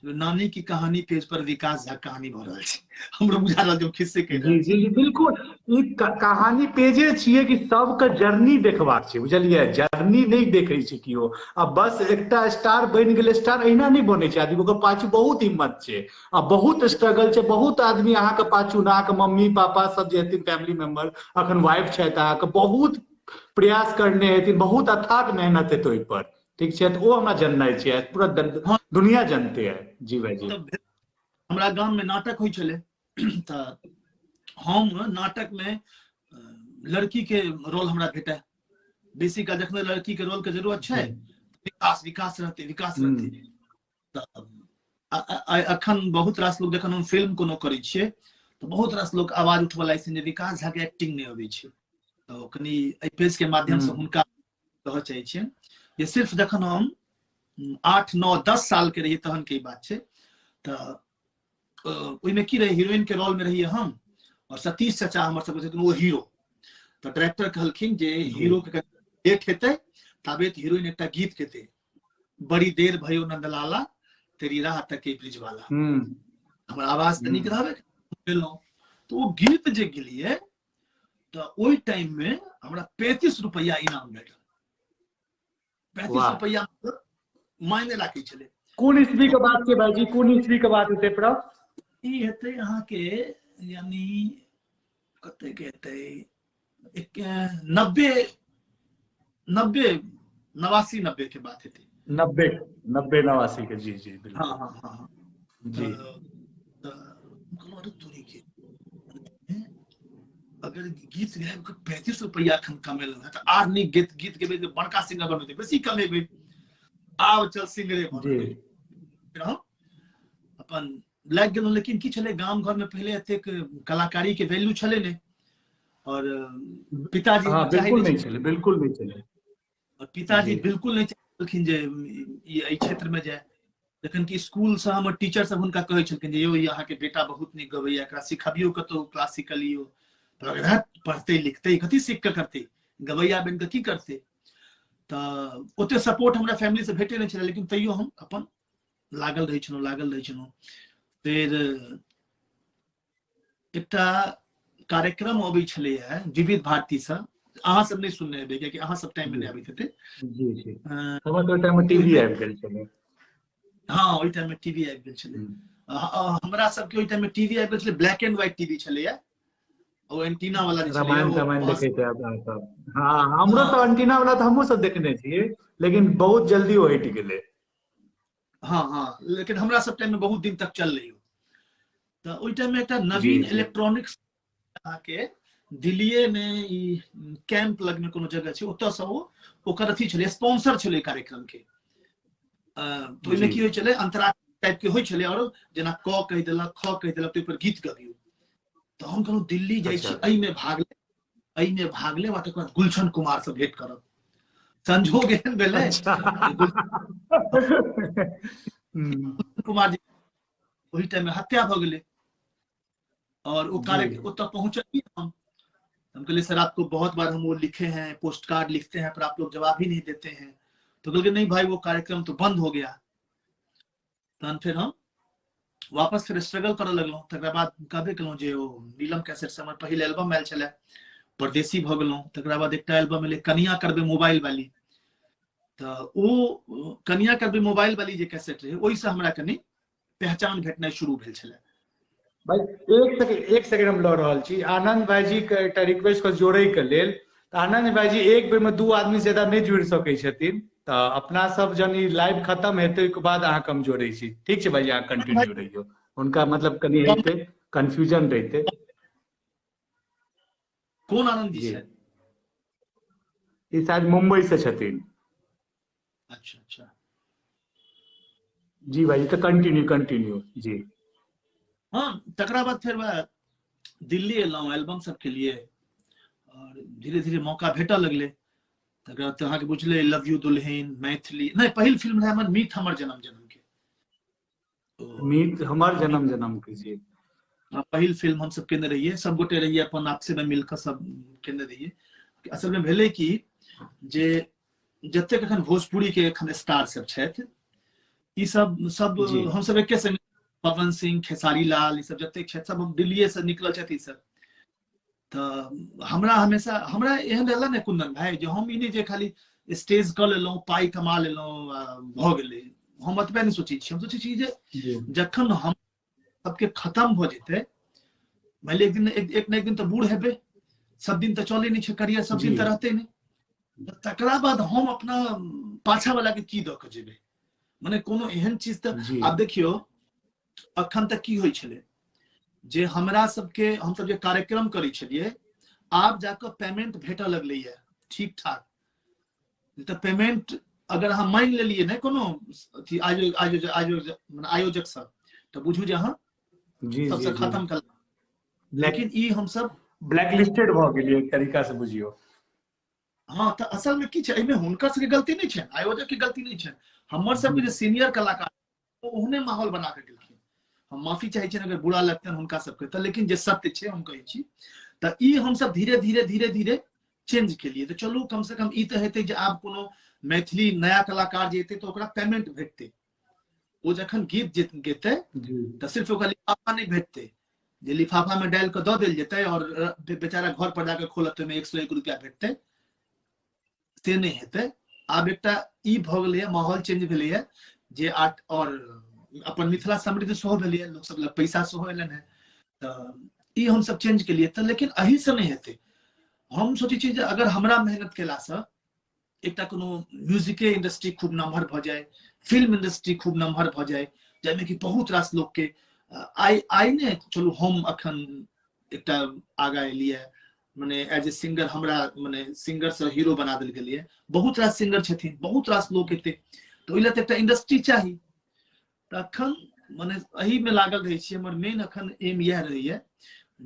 नानी की कहानी पेज पर विकास झा कहानी भऽ रहल छै, हमरो बुझा रहल छै खिस्से कहि रहल जी, जी, बिल्कुल। ई कहानी पेजे छियै कि सबके जर्नी देखबाक छै, बुझलियै? जर्नी नहि देखै छै केओ, आ बस एकटा स्टार बनि गेलै, स्टार अहिना नहि बनै छै आदमी, ओकर पाछू बहुत हिम्मत छै आ बहुत स्ट्रगल छै। बहुत आदमी अहाँके पाछू, अहाँके मम्मी पापा सब जे हेथिन फैमिली मेंबर, अखन वाइफ छथि अहाँके, बहुत प्रयास करने हेथिन, बहुत अथाक मेहनत हेतै ओहि पर, ठीक छै? तऽ ओ हमरा जननाइ छै, पूरा दुनिया जनते है। जी भाईजी। हमरा गाम में नाटक होइ छलै, तऽ हम नाटक में लड़की के रोल हमरा भेटै, बेसी काल जखन लड़की के रोल के जरूरत छै, विकास विकास रहते, विकास रहते। तऽ अखन बहुत रास लोग जखन हम फिल्म कोनो करै छियै तऽ बहुत रास लोग आवाज उठबऽ लागै छै जे विकास झा के एक्टिंग नहि अबै छै। तऽ कनि एहि पेज के माध्यम से हुनका कहऽ चाहै छियनि जे सिर्फ जखन हम 8 9 10 साल के रहियै तहन के ई बात छै, तऽ ओहिमे की रहै, हीरोइन के रोल में रहियै हम और सतीश चचा हमर सबके छथिन ओ हीरो। तऽ डायरेक्टर कहलखिन जे हीरो के लेट हेतै ताबे हीरोइन एकटा गीत गेतै, बड़ी देर भयो नंदलाला तेरी राह तके ब्रिज वाला। हमर आवाज तऽ नीक रहबे गेलहुँ, तऽ ओ गीत जे गेलियै तऽ ओहि टाइम में हमरा 35 रुपया इनाम भेटल। 35 रुपया मायने राखै छलै। कोन ईस्वी के बात छै भाईजी, कोन ईस्वी के बात हेतै प्रभ? ई हेतै अहाँके यानी कते के हेतै, एक नब्बे, नब्बे, नवासी, नब्बे के बात हेतै। नब्बे, नब्बे, नवासी के, जी, जी, बिल्कुल। हाँ, हाँ, हाँ, हाँ। जी। तऽ कहलहुँ, अरे तोरी के, अगर गीत गाबि कऽ 35 रुपया एखन कमेलहुँ हेँ तऽ आर नीक गीत गेबै तऽ बड़का सिंगर बनबै तऽ बेसी कमेबै, आब चल सिंगरे बनबै। फिर हम अपन लागि गेलहुँ। लेकिन की छलै, गाम घरमे पहिले एतेक कलाकारी के वैल्यू छलै नहि, और पिताजी हाँ, चाहै बिल्कुल नहि नहीं छलै, बिल्कुल नहीं छलै। और पिताजी जी। बिल्कुल नहीं चाहलखिन जे ई एहि क्षेत्र में जाय। जखन कि स्कूल से हमर टीचर सब हुनका कहै छलखिन जे यौ ई अहाँके बेटा बहुत नीक गबैया, एकरा सिखबियौ कतौ क्लासिकल, यौ पढ़तै लिखतै कथी सीख कऽ करतै, गबैया बनि कऽ की करतै। तऽ ओते सपोर्ट हमरा फैमिली से भेटे नहि छलै, लेकिन तैयो हम अपन लागल रहै छलहुँ, लागल रहै छलहुँ। फेर एकटा कार्यक्रम अबै छलैए विविध भारती से, अहाँ सब नहि सुनने हेबै कियाकि अहाँ सब टाइम में नहि आबैत हेतै। जी जी, हमर तऽ ओहि टाइम में टीवी आबि गेल छलै। हाँ, ओहि टाइम में टीवी आबि गेल छलै। हमरा सबके ओहि टाइम में टीवी आबि गेल छलै, ब्लैक एंड व्हाइट टीवी छलैए, ओ एंटीना वाला जे छलैए, रामायण तामायण देखैत हैब अहाँ सब। हाँ, हमरो सब एंटीना वाला तऽ हमहूँ सब देखने छियै, लेकिन बहुत जल्दी ओ हटि गेलै। हाँ हाँ, लेकिन हमरा सब टाइम में बहुत दिन तक चललै ओ। तऽ ओहि टाइम में एकटा नवीन इलेक्ट्रॉनिक्स अहाँके दिल्लीए में ई कैंप लग में कोनो जगह छै, ओतऽ से ओ ओकर अथी छलै, स्पॉन्सर छलै कार्यक्रम के। तऽ ओहिमे की होइ छलै, अंतरा टाइप के होइ छलै, और जेना क कहि देलक, ख कहि देलक, ताहि पर गीत गबियौ। तऽ हम कहलहुँ दिल्ली जाइ छी, एहिमे भाग ले, एहिमे भाग लेब, आ तकर बाद गुलशन कुमार से भेंट करब। संजोग एहन भेलै, गुलशन कुमार जी ओहि टाइम में हत्या भऽ गेलै, और वो कार्य ओतऽ पहुंचलिए हम। हम कहलिए सर आपको बहुत बार हम वो लिखे हैं, पोस्ट कार्ड लिखते हैं, पर आप लोग जवाब ही नहीं देते हैं। तो कहलकै नहीं भाई वो कार्यक्रम तो बंद हो गया। तहन फिर हम वापस फिर स्ट्रगल करऽ लगलहुँ। तकरा बाद कहबे केलहुँ जे ओ नीलम कैसेट से हमर पहिल एल्बम आयल छलै, परदेसी भऽ गेलहुँ। तकरा बाद एकटा एल्बम एलै कनिया करबै मोबाइल वाली, तऽ ओ कनिया करबै मोबाइल वाली जे कैसेट रहै ओहिसँ हमरा कनि पहचान भेटनाइ शुरू भेल छलै। भाई एक सेकंड हम लऽ रहल छी आनंद भाईजी के एकटा रिक्वेस्ट के जोड़ै के लेल। तऽ आनंद भाईजी एक बेर में 2 आदमी से ज्यादा नहि जुड़ि सकै छथिन, तऽ अपना सब जहन ई लाइव खत्म हेतै ओहिके बाद अहाँके हम जोड़ै छी। ठीक छै भाईजी, अहाँ कंटिन्यू रहियौ। हुनका मतलब कनि हेतै कन्फ्यूजन रहितै। कोन आनंद जी छथि? ई शायद मुंबई से छथिन। अच्छा अच्छा जी भाई, तऽ कंटिन्यू कंटिन्यू जी। हाँ, तकरा बाद फेर वएह दिल्ली एलहुँ एल्बम सब के लिए, और धीरे धीरे मौका भेटऽ लगलै। तकरा बाद अहाँके बुझले लव you दुल्हन, मैथिली नहि, पहिल फिल्म रहै हमर मीत हमर जन्म जन्म के। मीत हमर जन्म जन्म के जी। हाँ, पहिल फिल्म हम सब केने रहियै, सब गोटे रहियै अपन आपसे में मिलकर सब केने रहियै। असल में भेलै कि जे जतेक एखन भोजपुरी के एखन स्टार सब छथि, ई सब सब हम सब एके संग, पवन सिंह, खेसारी लाल, ई सब जतेक छथि सब हम दिल्लीए से निकलल छथि ई सब। तऽ हमरा हमेशा हमरा एहन रहल ने कुंदन भाई जे हम ई नहि जे खाली स्टेज कऽ लेलहुँ, पाइ कमा लेलहुँ, भऽ गेलै, हम एतबे नहि सोचै छी। हम सोचै छी जे जखन हम सबके खत्म भऽ जेतै, मानि लिअ एक दिन एक ने एक दिन तऽ बूढ़ हेबै, सब दिन तऽ चलै नहि छै करियर, सब दिन तऽ रहतै नहि, तकरा बाद हम अपना पाछा वाला के की दऽ के जेबै, मने कोनो एहन चीज। तऽ आब देखियौ अखन तक की होइ छलै जे हमरा सबके, हम सब जे कार्यक्रम करै छलियै, आब जाकऽ पेमेंट भेटऽ लगलैया ठीक ठाक। तऽ पेमेंट अगर अहाँ मानि लेलियै ने कोनो अथी आयोजक आयोजक सब, तऽ बुझू जे अहाँ सबसे खत्म कर, लेकिन ई हमसब ब्लैक लिस्टेड भऽ गेलियै एक तरीका से बुझियौ। हाँ, तऽ असल में की छै, एहिमे हुनकर सबके गलती नहि छनि, आयोजक के गलती नहि छनि, हमर सबके जे सीनियर कलाकार ओहने माहौल बना के गेलखिन। हम माफी चाहै छियनि अगर बुरा लगतनि हुनका सबके तऽ, लेकिन जे सत्य छै हम कहै छी। तऽ ई हमसब धीरे धीरे धीरे धीरे चेंज केलियै। तऽ चलू कम से कम ई तऽ हेतै जे आब कोनो मैथिली नया कलाकार जे एतै तऽ ओकरा पेमेंट भेटतै। ओ जखन गीत गेतै तऽ सिर्फ ओकरा लिफाफा नहि भेटतै जे लिफाफा में डालि कऽ दऽ देल जेतै और बेचारा घर पर जाके खोलत ओहिमे 101 रुपया भेटतै, से नहि हेतै। आब एकटा ई भऽ गेलैए, माहौल चेंज भेलैए जे आर्ट और अपन मिथिला समृद्ध सेहो भेलैए, लोक सब लग पैसा सेहो एलनि हेँ, तऽ ई हमसब चेंज केलियै। तऽ लेकिन एहिसँ नहि हेतै। हम सोचै छी जे अगर हमरा मेहनत केलासँ एकटा कोनो म्यूजिके इंडस्ट्री खूब नमहर भऽ जाय, फिल्म इंडस्ट्री खूब नमहर भऽ जाय, जाहिमे कि बहुत रास लोकके आइ आइ ने चलू हम अखन एकटा आगा एलियै, मने एज ए सिंगर हमरा मने सिंगर से हीरो बना देल गेलियै, बहुत रास सिंगर छथिन, बहुत रास लोक एते, तऽ ओहि लए तऽ एकटा इंडस्ट्री चाही। तऽ अखन मने एहिमे लागल रहै छी। हमर मेन अखन एम इएह रहैया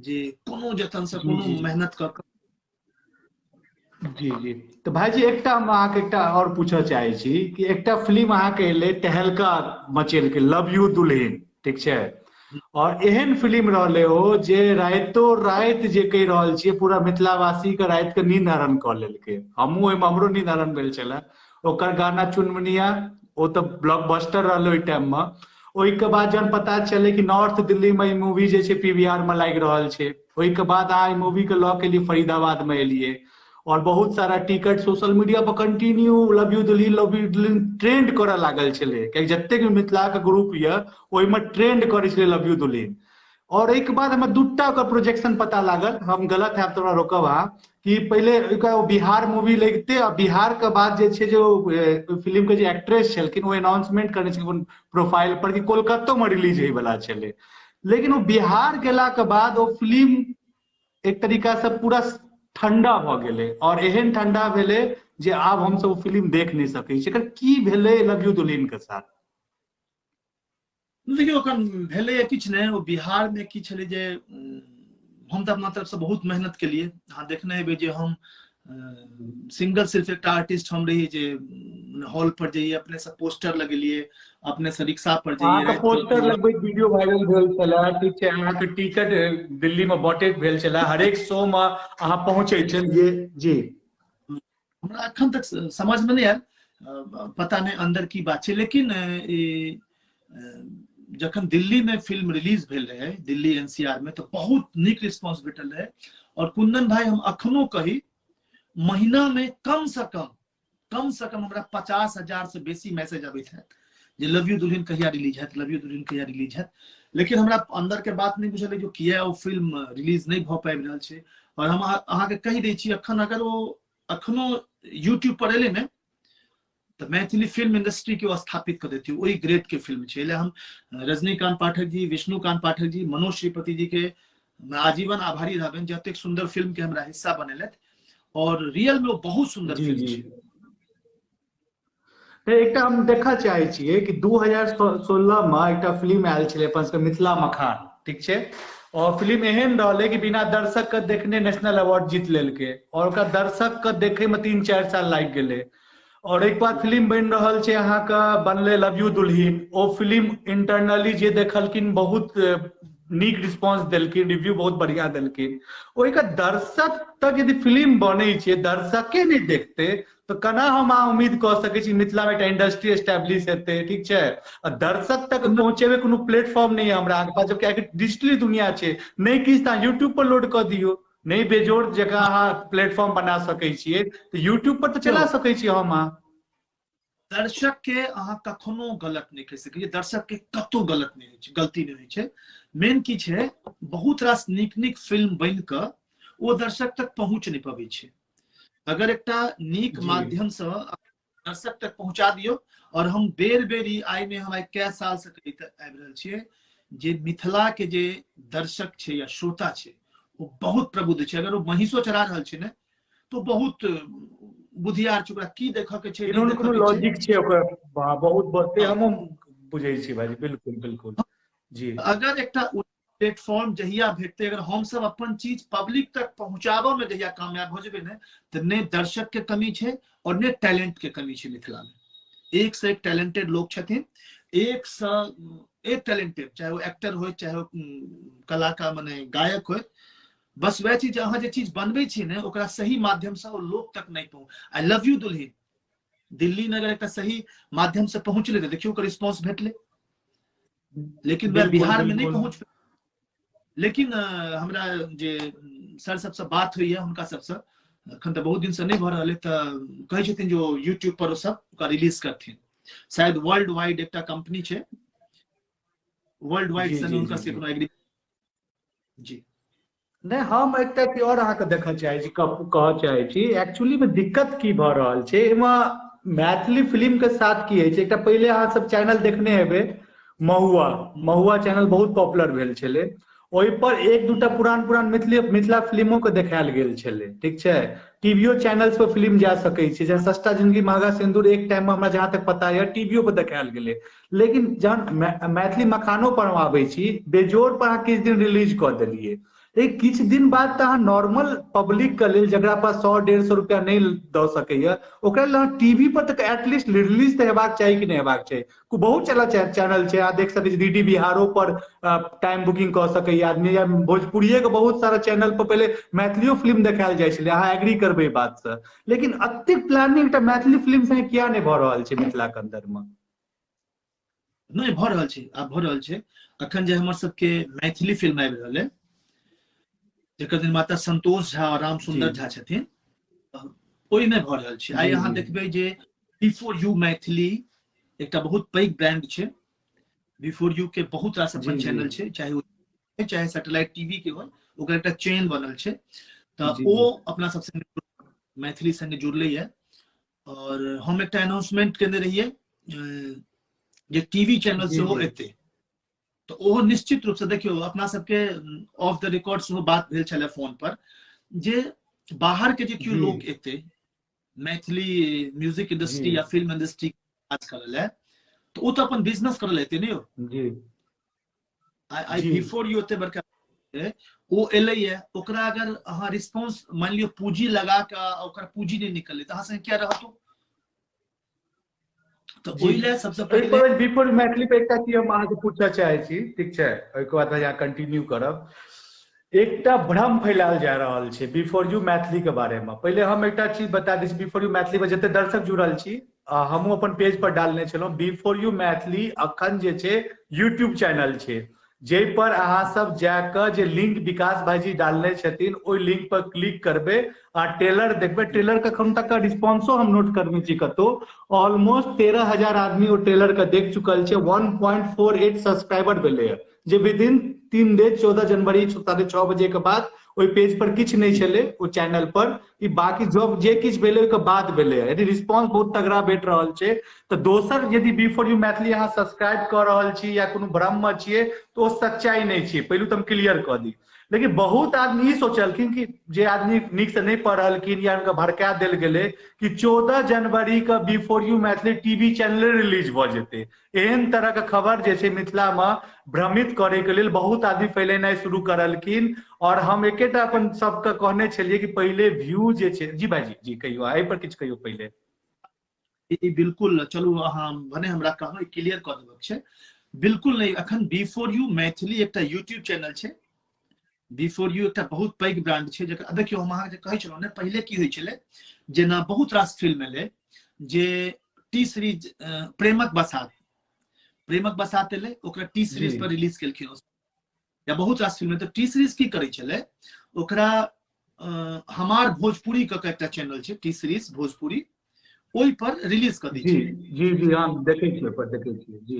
जे कोनो जतन से कोनो मेहनत कऽ कऽ। जी जी, तऽ भाईजी एकटा हम अहाँके एकटा आओर पूछऽ चाहै छी कि एकटा फिल्म अहाँके एलै तहलका मचेलके, लव you दुल्हन, ठीक छै, और एहन फिल्म रहलै ओ जे राइतो राति जे कहि रहल छियै पूरा मिथिलावासी के राति के नींद हरण कऽ लेलकै। हमहूँ ओहिमे हमरो नींद हरण भेल छलै। ओकर गाना चुनमुनिया ओ तऽ ब्लॉकबस्टर रहलै ओहि टाइम मे। ओहिके बाद जहन पता चललै कि नॉर्थ दिल्ली में ई मूवी जे छै पीवीआर में लागि रहल छै, ओहिके बाद अहाँ ई मूवी के लऽ के लिए फरीदाबाद में एलियै और बहुत सारा टिकट सोशल मीडिया पर continue love you Dulhin love you Dulhin trend करऽ लागल छलै, कियाकि जतेक भी मिथिला के ग्रुप यऽ ओहिमे ट्रेंड करै छलै लव यू दुल्हिन। और एहिके बाद हमरा दूटा ओकर प्रोजेक्शन पता लागल, हम गलत हैब तऽ हमरा रोकब अहाँ, कि पहिले ओकर ओ बिहार मूवी लगिते आ बिहार के बाद जे छै जे ओ फिल्म के जे एक्ट्रेस छलखिन ओ अनाउंसमेंट करने छलखिन अपन प्रोफाइल पर कि कोलकातो में रिलीज होय वाला छलै, लेकिन ओ बिहार गेला के बाद ओ फिल्म एक तरीका से पूरा ठंडा भऽ गेलै और एहन ठंडा भेलै जे आब हमसब ओ फिल्म देख नहि सकै छी। एकर की भेलै लव यू दुल्हिन के साथ? देखियौ एखन भेलैए किछु नहि, ओ बिहारमे की छलै जे हम तऽ अपना तरफसँ बहुत मेहनत केलियै। अहाँ देखने हेबै जे हम सिंगल सिर्फ एकटा आर्टिस्ट हम रहियै जे हॉल पर जइयै, अपने से पोस्टर लगेलियै, अपने से रिक्शा पर जइयै, अहाँके पोस्टर लगबैत वीडियो वायरल भेल छलै, ठीक छै, अहाँके टिकट दिल्ली में बॉटेड भेल छलै, हरेक शो में अहाँ पहुंचे छलियै। जी हमरा अखन तक समझ में नहीं आयल, पता नहीं अंदर की बात छै, लेकिन जखन दिल्ली में फिल्म रिलीज भेल रहे दिल्ली एनसीआर में तो बहुत नीक रिस्पॉन्स भेटल रहे। और कुंदन भाई हम अखनो कही महीना में कम से कम हमरा 50,000 से बेसी मैसेज आबैत है जे लव you दुल्हन कहिया रिलीज हैत, लव you दुल्हन कहिया रिलीज हैत। लेकिन हमरा अंदर के बात नहीं बुझल जो किया ओ फिल्म रिलीज नहीं भऽ पाबि रहल छै। और हम अहाँके कहि दै छी अखन अगर ओ अखनो यूट्यूब पर एलै ने तऽ मैथिली फिल्म इंडस्ट्री के स्थापित कऽ देती, ओहि ग्रेड के फिल्म छै। हम रजनीकांत पाठक जी, विष्णुकांत पाठक जी, मनोज श्रीपति जी के आजीवन आभारी रहबनि जे एतेक सुंदर फिल्म के हमरा हिस्सा बनेलथि और रियल में वो बहुत सुंदर फिल्म छै। एकटा हम देखऽ चाहै छियै कि 2016 में एकटा फिल्म आयल छलै अपन सबके मिथिला मखान, ठीक छै, और फिल्म एहन रहलै कि बिना दर्शक के देखने नेशनल अवार्ड जीत लेलकै और ओकरा दर्शक के देखे में 3-4 साल लागि गेलै। और एक बार फिल्म बनि रहल छै अहाँके बनलै लव यू दुल्हिन, ओ फिल्म इंटरनली जे देखलखिन बहुत नीक रिस्पॉन्स देलखिन, रिव्यू बहुत बढ़िया देलखिन। ओहिके दर्शक तक यदि फिल्म बनै छै दर्शके नहि देखते तो केना हम अहाँ उम्मीद कऽ सकै छी मिथिला में एकटा इंडस्ट्री एस्टेब्लिश हेतै, ठीक छै, आ दर्शक तक पहुंचेबै कोनो प्लेटफॉर्म नहि है हमरा अहाँके पास, जबकि आइ डिजिटली दुनिया छै, नहि किछु तऽ अहाँ यूट्यूब पर लोड कऽ दियौ, नहि बेजोड़ जकाँ अहाँ प्लेटफॉर्म बना सकै छियै तऽ यूट्यूब पर तऽ चला सकै छियै हम अहाँ। दर्शक के अहाँ कखनो गलत नहि कहि सकै छियै, दर्शक के कतौ गलत नहि होइ छै, गलती नहि होइ छै। मेन की छै बहुत रास नीक नीक फिल्म बनि कऽ ओ दर्शक तक पहुँच नहि पबै छै। अगर एकटा नीक माध्यम से दर्शक तक पहुंचा दियौ, और हम बेर बेर ई आइ में हम आइ कै साल से कहैत आबि रहल छियै जे मिथिला के जे दर्शक छै या श्रोता छै ओ बहुत प्रबुद्ध छै। अगर ओ महींसो चरा रहल छै ने तो बहुत बुधियार छै, ओकरा की देखऽ के छै, कोनो लॉजिक छै ओकर, बहुत बहुत हमहूँ बुझै छी भाई, बिल्कुल बिल्कुल जी। अगर एकटा प्लेटफॉर्म जहिया भेटते, अगर हम सब अपन चीज पब्लिक तक पहुंचाबऽ में जहिया कामयाब हो जेबै ने, तऽ ने दर्शक के कमी छै और ने टैलेंट के कमी छै। मिथिला में एक से एक टैलेंटेड लोग छथिन, एक से एक टैलेंटेड, चाहे वो एक्टर हो चाहे वो कलाकार माने गायक हो, बस वएह चीज अहाँ जे चीज बनबै छी ने ओकरा सही माध्यम से ओ लोक तक नहीं पहुँच। I love you दुल्हिन दिल्ली नगर एकटा सही माध्यम से पहुंचले तऽ देखियौ ओकर रिस्पॉन्स भेटलै, लेकिन वह बिहार में नहीं पहुंच। लेकिन हमरा जे सर सबसे बात हुई है हुनका सबसे अखन तऽ बहुत दिन से नहीं भऽ रहल है, तऽ कहै छथिन जो यूट्यूब पर ओ सब ओकरा रिलीज करथिन। शायद वर्ल्ड वाइड एकटा कंपनी छै, वर्ल्ड वाइड से हुनका से कोनो एग्री जी नहि। हम एकटा चीज और अहाँके देखऽ चाहै छी, कहऽ चाहै छी, एक्चुअली में दिक्कत की भऽ रहल छै एहिमे मैथिली फिल्म के साथ की होइ छै, एकटा पहिले अहाँ सब चैनल देखने हेबै महुआ, महुआ चैनल बहुत पॉपुलर भेल छलै, ओहि पर एक दूटा पुरान पुरान मिथिला फिल्मो के देखायल गेल छलै, ठीक छै, टीवीओ चैनल्स पर फिल्म जा सकै छै, जेना सस्ता जिंदगी महगा सिंदूर एक टाइम में हमरा जहाँ तक पता यऽ टीवीओ पर देखायल गेलै। लेकिन जहन मैथिली मखानो पर हम आबै छी, बेजोड़ पर अहाँ किछु दिन रिलीज कऽ देलियै, लेकिन किछु दिन बाद तऽ अहाँ नॉर्मल पब्लिक के लेल जकरा पास 100-150 रुपया नहि दऽ सकैया ओकरा लेल अहाँ टीवी पर तऽ एटलीस्ट रिलीज तऽ हेबाक चाही कि नहि हेबाक चाही। बहुत सारा चैनल छै, अहाँ देख सकै छी डी डी बिहारो पर टाइम बुकिंग कऽ सकैया आदमी, या भोजपुरिये के बहुत सारा चैनल पर पहिले मैथिलियो फिल्म देखायल जाइ छलै, अहाँ एग्री करबै ई बात से, लेकिन एतेक प्लानिंग एकटा मैथिली फिल्म संगे किया नहि भऽ रहल छै मिथिला के अंदर में? नहि भऽ रहल छै, आब भऽ रहल छै। अखन जे हमर सबके मैथिली फिल्म आबि रहल है, जकर निर्माता संतोष झा और राम सुंदर झा छथिन, ओहिमे भऽ रहल छै। आइ अहाँ देखबै जे बिफोर यू मैथिली एकटा बहुत पैघ ब्रांड छै। बिफोर यू के बहुत रास अपन चैनल छै, चाहे ओ चाहे सैटेलाइट टीवी के हो, ओकर एकटा चेन बनल छै। तऽ ओ अपना सबसे मैथिली संगे जुड़लै है। और हम एकटा अनाउंसमेंट केने रहियै जे टीवी चैनल सेहो एतै, तऽ ओहो निश्चित रूप से देखियौ, अपना सबके ऑफ the record सेहो बात भेल छलै फोन पर जे बाहर के जे केओ लोक एतै मैथिली म्यूजिक इंडस्ट्री या फिल्म इंडस्ट्री काज करल है, तऽ ओ तऽ अपन बिजनेस करल एतै ने यौ। आई बिफोर यू एते बड़का ओ एलैए, ओकरा अगर अहाँ रिस्पॉन्स मानि लियौ पूंजी लगा कऽ ओकर पूंजी नहि निकललै तऽ अहाँ संगे किया रहत? तऽ ओहि लए सबसँ पहिले बिफोर मैथिली पे एकटा चीज हम अहाँके पूछऽ चाहै छी, ठीक छै? ओहिके बाद अहाँ कंटिन्यू करब। एकटा भ्रम फैलायल जा रहल छै बिफोर यू मैथिली के बारे मे। पहिले हम एकटा चीज बता दै छी, बिफोर यू मैथिली पर जते दर्शक जुड़ल छी, हमहूँ अपन पेज पर डालने छलहुँ, बिफोर यू मैथिली अखन जे छै यूट्यूब चैनल छै, जाहि पर अहाँ सब जाकऽ जे लिंक विकास भाईजी डालने छथिन ओहि लिंक पर क्लिक करबै आ ट्रेलर देखबै। ट्रेलर के एखन तक रिस्पॉन्सो हम नोट करने छी, कतौ ऑलमोस्ट 13,000 आदमी ओ ट्रेलर के देख चुकल छै, 1.48 सब्सक्राइबर भेलै हँ, जे विद इन 3 डेज 14 जनवरी 6:30 बजे के बाद ओहि पेज पर किछु नहि छलै ओ चैनल पर, ई बाकी जब जे किछु भेलै ओहिके बाद भेलै। यदि रिस्पॉन्स बहुत तगड़ा भेट रहल छै तऽ दोसर यदि बी फोर यू मैथिली अहाँ सब्सक्राइब कऽ रहल छी या कोनो भ्रममे छियै तऽ ओ सच्चाइ नहि छै, पहिलु तऽ हम क्लियर कऽ दी। लेकिन बहुत आदमी ई सोचलखिन कि जे आदमी नीक से नहि पढ़लखिन या हुनका भड़का देल गेलै कि 14 जनवरी के B four U Maithili TV channel release भऽ जेतै, एहन तरह के खबर जे छै मिथिला मे भ्रमित करे के लेल बहुत आदमी फैलेनाइ शुरू करलखिन। और हम एकेटा अपन सबके कहने छलियै कि पहिले व्यू जे छै, जी भाईजी जी कहियौ, एहि पर किछु कहियौ पहिले। ई बिल्कुल चलू अहाँ भने हमरा कहलहुँ, क्लियर कऽ देबक छै। बिल्कुल नहि, अखन बी फोर यू मैथिली एकटा यूट्यूब चैनल छै, बी फोर यू एकटा बहुत पैघ ब्रांड छै, जकर देखियौ हम अहाँके कहै छलहुँ ने पहिले की होइ छलै, जेना बहुत रास फिल्म एलै जे टी सीरीज प्रेमक बसात, प्रेमक बसात एलै, ओकरा टी सीरीज पर रिलीज केलखिन, या बहुत रास फिल्म। तऽ टी सीरीज की करै छलै, ओकरा हमार भोजपुरी कऽ के एकटा चैनल छै टी सीरीज भोजपुरी, ओहि पर रिलीज कऽ दै छै। जी जी हम देखै छियै, पर देखै छियै जी।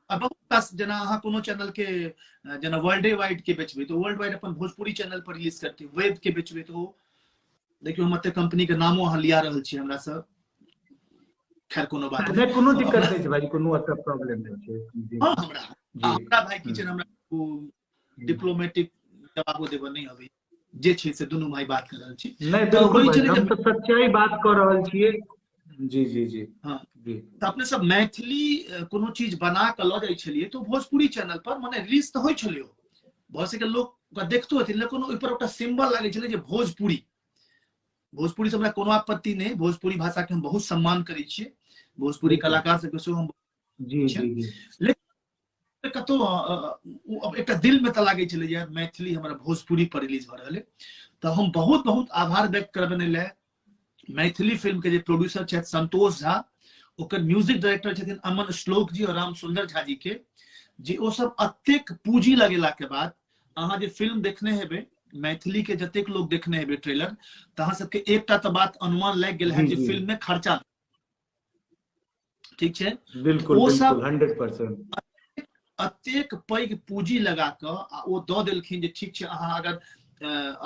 आ बहुत रास जेना अहाँ कोनो चैनल के जेना वर्ल्डे वाइड के बेचबै तऽ वर्ल्ड वाइड अपन भोजपुरी चैनल पर रिलीज करतै, वेब के बेचबै तऽ ओ देखियौ हम एते कंपनी के नामो अहाँ लिया रहल छी हमरा सब, खैर कोनो बात नहि, कोनो दिक्कत नहि छै भाई, कोनो एतऽ प्रॉब्लम नहि छै। हां हमरा हमरा भाई की छै, हमरा ओ डिप्लोमेटिक जवाबो देबऽ नहि अबै जे छै से दुनू भाई बात कर रहल छी। नहि बिल्कुल भाई, हम तऽ सच्चाई बात कऽ रहल छियै। जी जी जी हां जी। तऽ अपने सब मैथिली कोनो चीज बना कऽ लऽ जाइ छलियै तऽ भोजपुरी चैनल पर माने रिलीज तऽ होइ छलै, बहुत से लोग ओकरा देखतो हथिन, लेकिन ओहि पर एकटा सिंबल लागै छलै जे भोजपुरी। भोजपुरी से हमरा कोनो आपत्ति नहि, भोजपुरी भाषा के हम बहुत सम्मान करै छियै, भोजपुरी कलाकार सबके सेहो हम जी जी जी। लेकिन कतौ एकटा दिल में तऽ लागै छलै यार मैथिली हमरा भोजपुरी पर रिलीज भऽ रहल है। तऽ हम बहुत बहुत आभार व्यक्त करबनि लए मैथिली फिल्म के जे प्रोड्यूसर छथि संतोष झा, ओकर म्यूजिक डायरेक्टर छथिन अमन श्लोक जी और राम सुंदर झा जी के, जे ओ सब अतेक पूंजी लगेला के बाद अहाँ जे फिल्म देखने हेबै मैथिली के, जतेक लोग देखने हेबै ट्रेलर, तऽ अहाँ सबके एकटा तऽ बात अनुमान लागि गेल है जे फिल्म में खर्चा ठीक छै। बिल्कुल, ओ सब 100% अतेक पैघ पूंजी लगा कऽ आ ओ दऽ देलखिन जे ठीक छै अहाँ अगर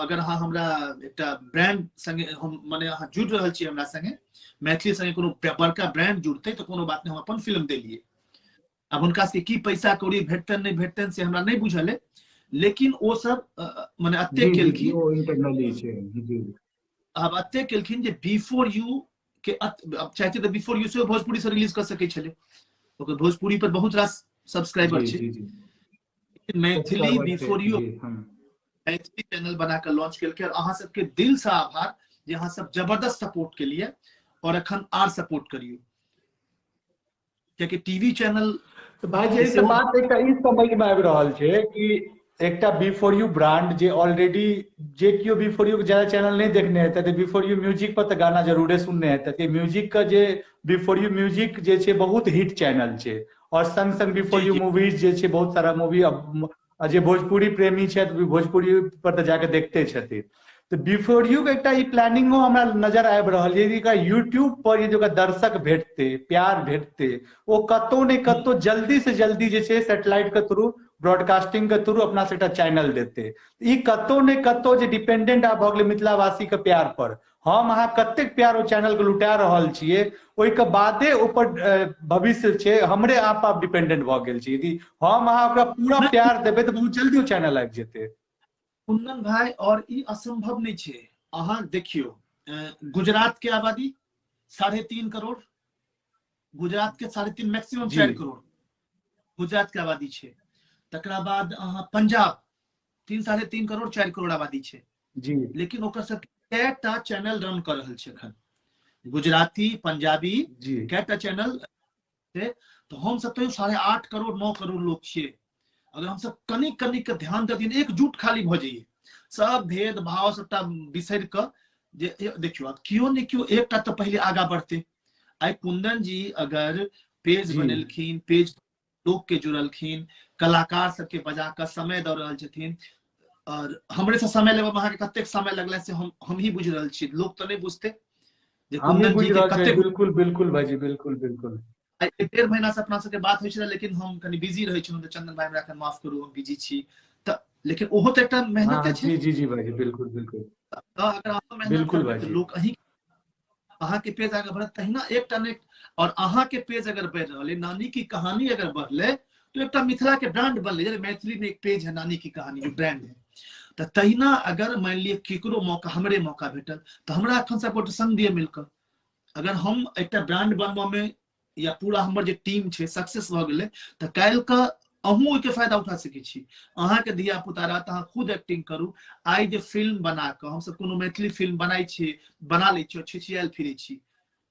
अगर अहाँ हमरा एकटा ब्रांड संगे हम माने अहाँ जुड़ रहल छी हमरा संगे मैथिली संगे कोनो बड़का ब्रांड जुड़तै तऽ कोनो बात नहि, हम अपन फिल्म देलियै। आब हुनका सबके की पैसा कौड़ी भेटतनि नहि भेटतनि से हमरा नहि बुझल अइ, लेकिन ओ सब माने अतेक केलखिन, ओ इंटरनली छै जी। आब अतेक केलखिन जे बिफोर यू के अब चाहते तऽ बिफोर यू सेहो भोजपुरी से रिलीज कऽ सकै छलै, ओकर भोजपुरी पर बहुत रास सब्सक्राइबर छै। Maithili before U Maithili channel बना कऽ लॉन्च केलकै और अहाँ सबके दिल से आभार जे अहाँ सब जबरदस्त सपोर्ट केलिए और अखन आर सपोर्ट करियौ, कियाकि टीवी चैनल तऽ भाई जी एहिसँ बात एकटा ई समझ में आबि रहल छै कि एकटा बी फोर यू ब्रांड जे ऑलरेडी जे केओ बी फोर यू के ज्यादा चैनल नहि देखने हेतै तऽ बी फोर यू म्यूजिक पर तऽ गाना जरूरे सुनने हेतै। म्यूजिक के जे बी फोर यू म्यूजिक जे छै बहुत हिट चैनल छै, और संग संग बी फोर यू मूवीज जे छै बहुत सारा मूवी, जे भोजपुरी प्रेमी छथि भोजपुरी पर तऽ जाके देखते छथिन। तऽ बी फोर यू के एकटा ई प्लानिंगो हमरा नजर आबि रहल यदि एकरा यूट्यूब पर यदि ओकरा दर्शक भेटतै, प्यार भेटतै, ओ कतौ ने कतौ जल्दी से जल्दी जे छै सैटेलाइट के थ्रू, ब्रॉडकास्टिंग के थ्रू अपना से एकटा चैनल देतै। ई कतौ ने कतौ जे डिपेंडेंट आब भऽ गेलै मिथिलावासी के प्यार पर। हम अहाँ कतेक प्यार ओ चैनल के लुटा रहल छियै, ओहिके बादे ओकर भविष्य छै, हमरे आप आप डिपेंडेंट भऽ गेल छी। यदि हम अहाँ ओकरा पूरा प्यार देबै तऽ बहुत जल्दी ओ चैनल आबि जेतै। कुंदन भाई, और ई असंभव नहीं छे। अहाँ देखियो, गुजरात के आबादी 3.5 करोड़, गुजरात के 3.5 मैक्सिमम 4 करोड़ गुजरात के आबादी छे। तकरा बाद अहाँ पंजाब 3-3.5 करोड़ 4 करोड़ आबादी छे लेकिन ओकर सब कएटा चैनल रन कर रहल छे एखन, गुजराती पंजाबी कएटा चैनल छै। तो हम सब तो 8.5 करोड़ 9 करोड़ लोग छियै। अगर हम सब कनी कनी के ध्यान दे दिन एकजुट खाली भऽ जाइए, सब भेदभाव सबटा बिसरि कऽ जे देखियौ आब केओ ने केओ एकटा तऽ पहिले आगा बढ़ते। आइ कुंदन जी अगर पेज बनेलखिन, पेज लोग के जुड़लखिन, कलाकार सबके बजा कऽ समय दऽ रहल छथिन, और हमरे से समय लेबऽ में अहाँके कतेक समय लगलै से हम ही बुझि रहल छी, लोग तऽ नहि बुझतै जे कुंदन जी के कतेक। बिल्कुल बिल्कुल भाईजी, बिल्कुल बिल्कुल। आइ 1.5 महीना से अपना सबके बात होइ छलै, लेकिन हम कनि बिजी रहै छलहुँ, तऽ चंदन भाई हमरा एखन माफ करू, हम बिजी छी तऽ, लेकिन ओहो तऽ एकटा मेहनते छै। जी जी जी भाईजी, बिल्कुल बिल्कुल। तऽ अगर अहाँ मेहनत बिल्कुल भाईजी, लोक अहीं अहाँके पेज आगे बढ़त तहिना एकटा ने, और अहाँके पेज अगर बढ़ि रहल है, नानी की कहानी अगर बढ़ले तो एकटा मिथिला के ब्रांड बनले, जैसे मैथिली में एक पेज है नानी की कहानी जो ब्रांड है, तऽ तहिना अगर मान लिअ केकरो मौका, हमरे मौका भेटल तऽ हमरा एखन सब गोटे संग दिअ मिलकऽ, अगर हम एकटा ब्रांड बनबऽ में या पूरा हमर जे टीम छै सक्सेस भऽ गेलै तऽ काल्हि कऽ अहूँ ओहिके फायदा उठा सकै छी। अहाँके धिया पुता रहत, अहाँ खुद एक्टिंग करू। आइ जे फिल्म बना कऽ हमसब कोनो मैथिली फिल्म बनाइ छी, बना लै छी और छिछियायल फिरै छी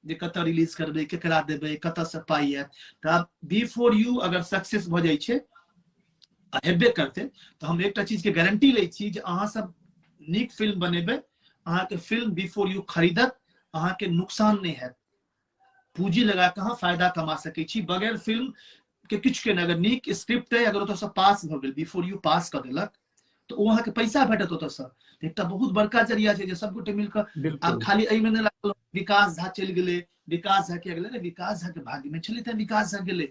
जे कतऽ रिलीज करबै, केकरा देबै, कतऽसँ पाइ आयत। तऽ आब बी फोर यू अगर सक्सेस भऽ जाइ छै आ हेबे करतै तऽ हम एकटा चीजके गारंटी लै छी जे अहाँ सब नीक फिल्म बनेबै, अहाँके फिल्म बी फोर यू खरीदत, अहाँके नुकसान नहि हैत। पूंजी लगा कऽ अहाँ फायदा कमा सकै छी बगैर फिल्म के किछु के। अगर नीक स्क्रिप्ट अइ, अगर ओतऽसँ पास भऽ गेल, बी फोर यू पास कऽ देलक तऽ ओ अहाँके पैसा भेटत ओतऽसँ। एकटा बहुत बड़का जरिया छै जे सब गोटे मिलकऽ आब खाली एहिमे नहि लागल विकास झा चलि गेलै, विकास झा किया गेलै, विकास झा के भाग्य में छलै तऽ विकास झा गेलै,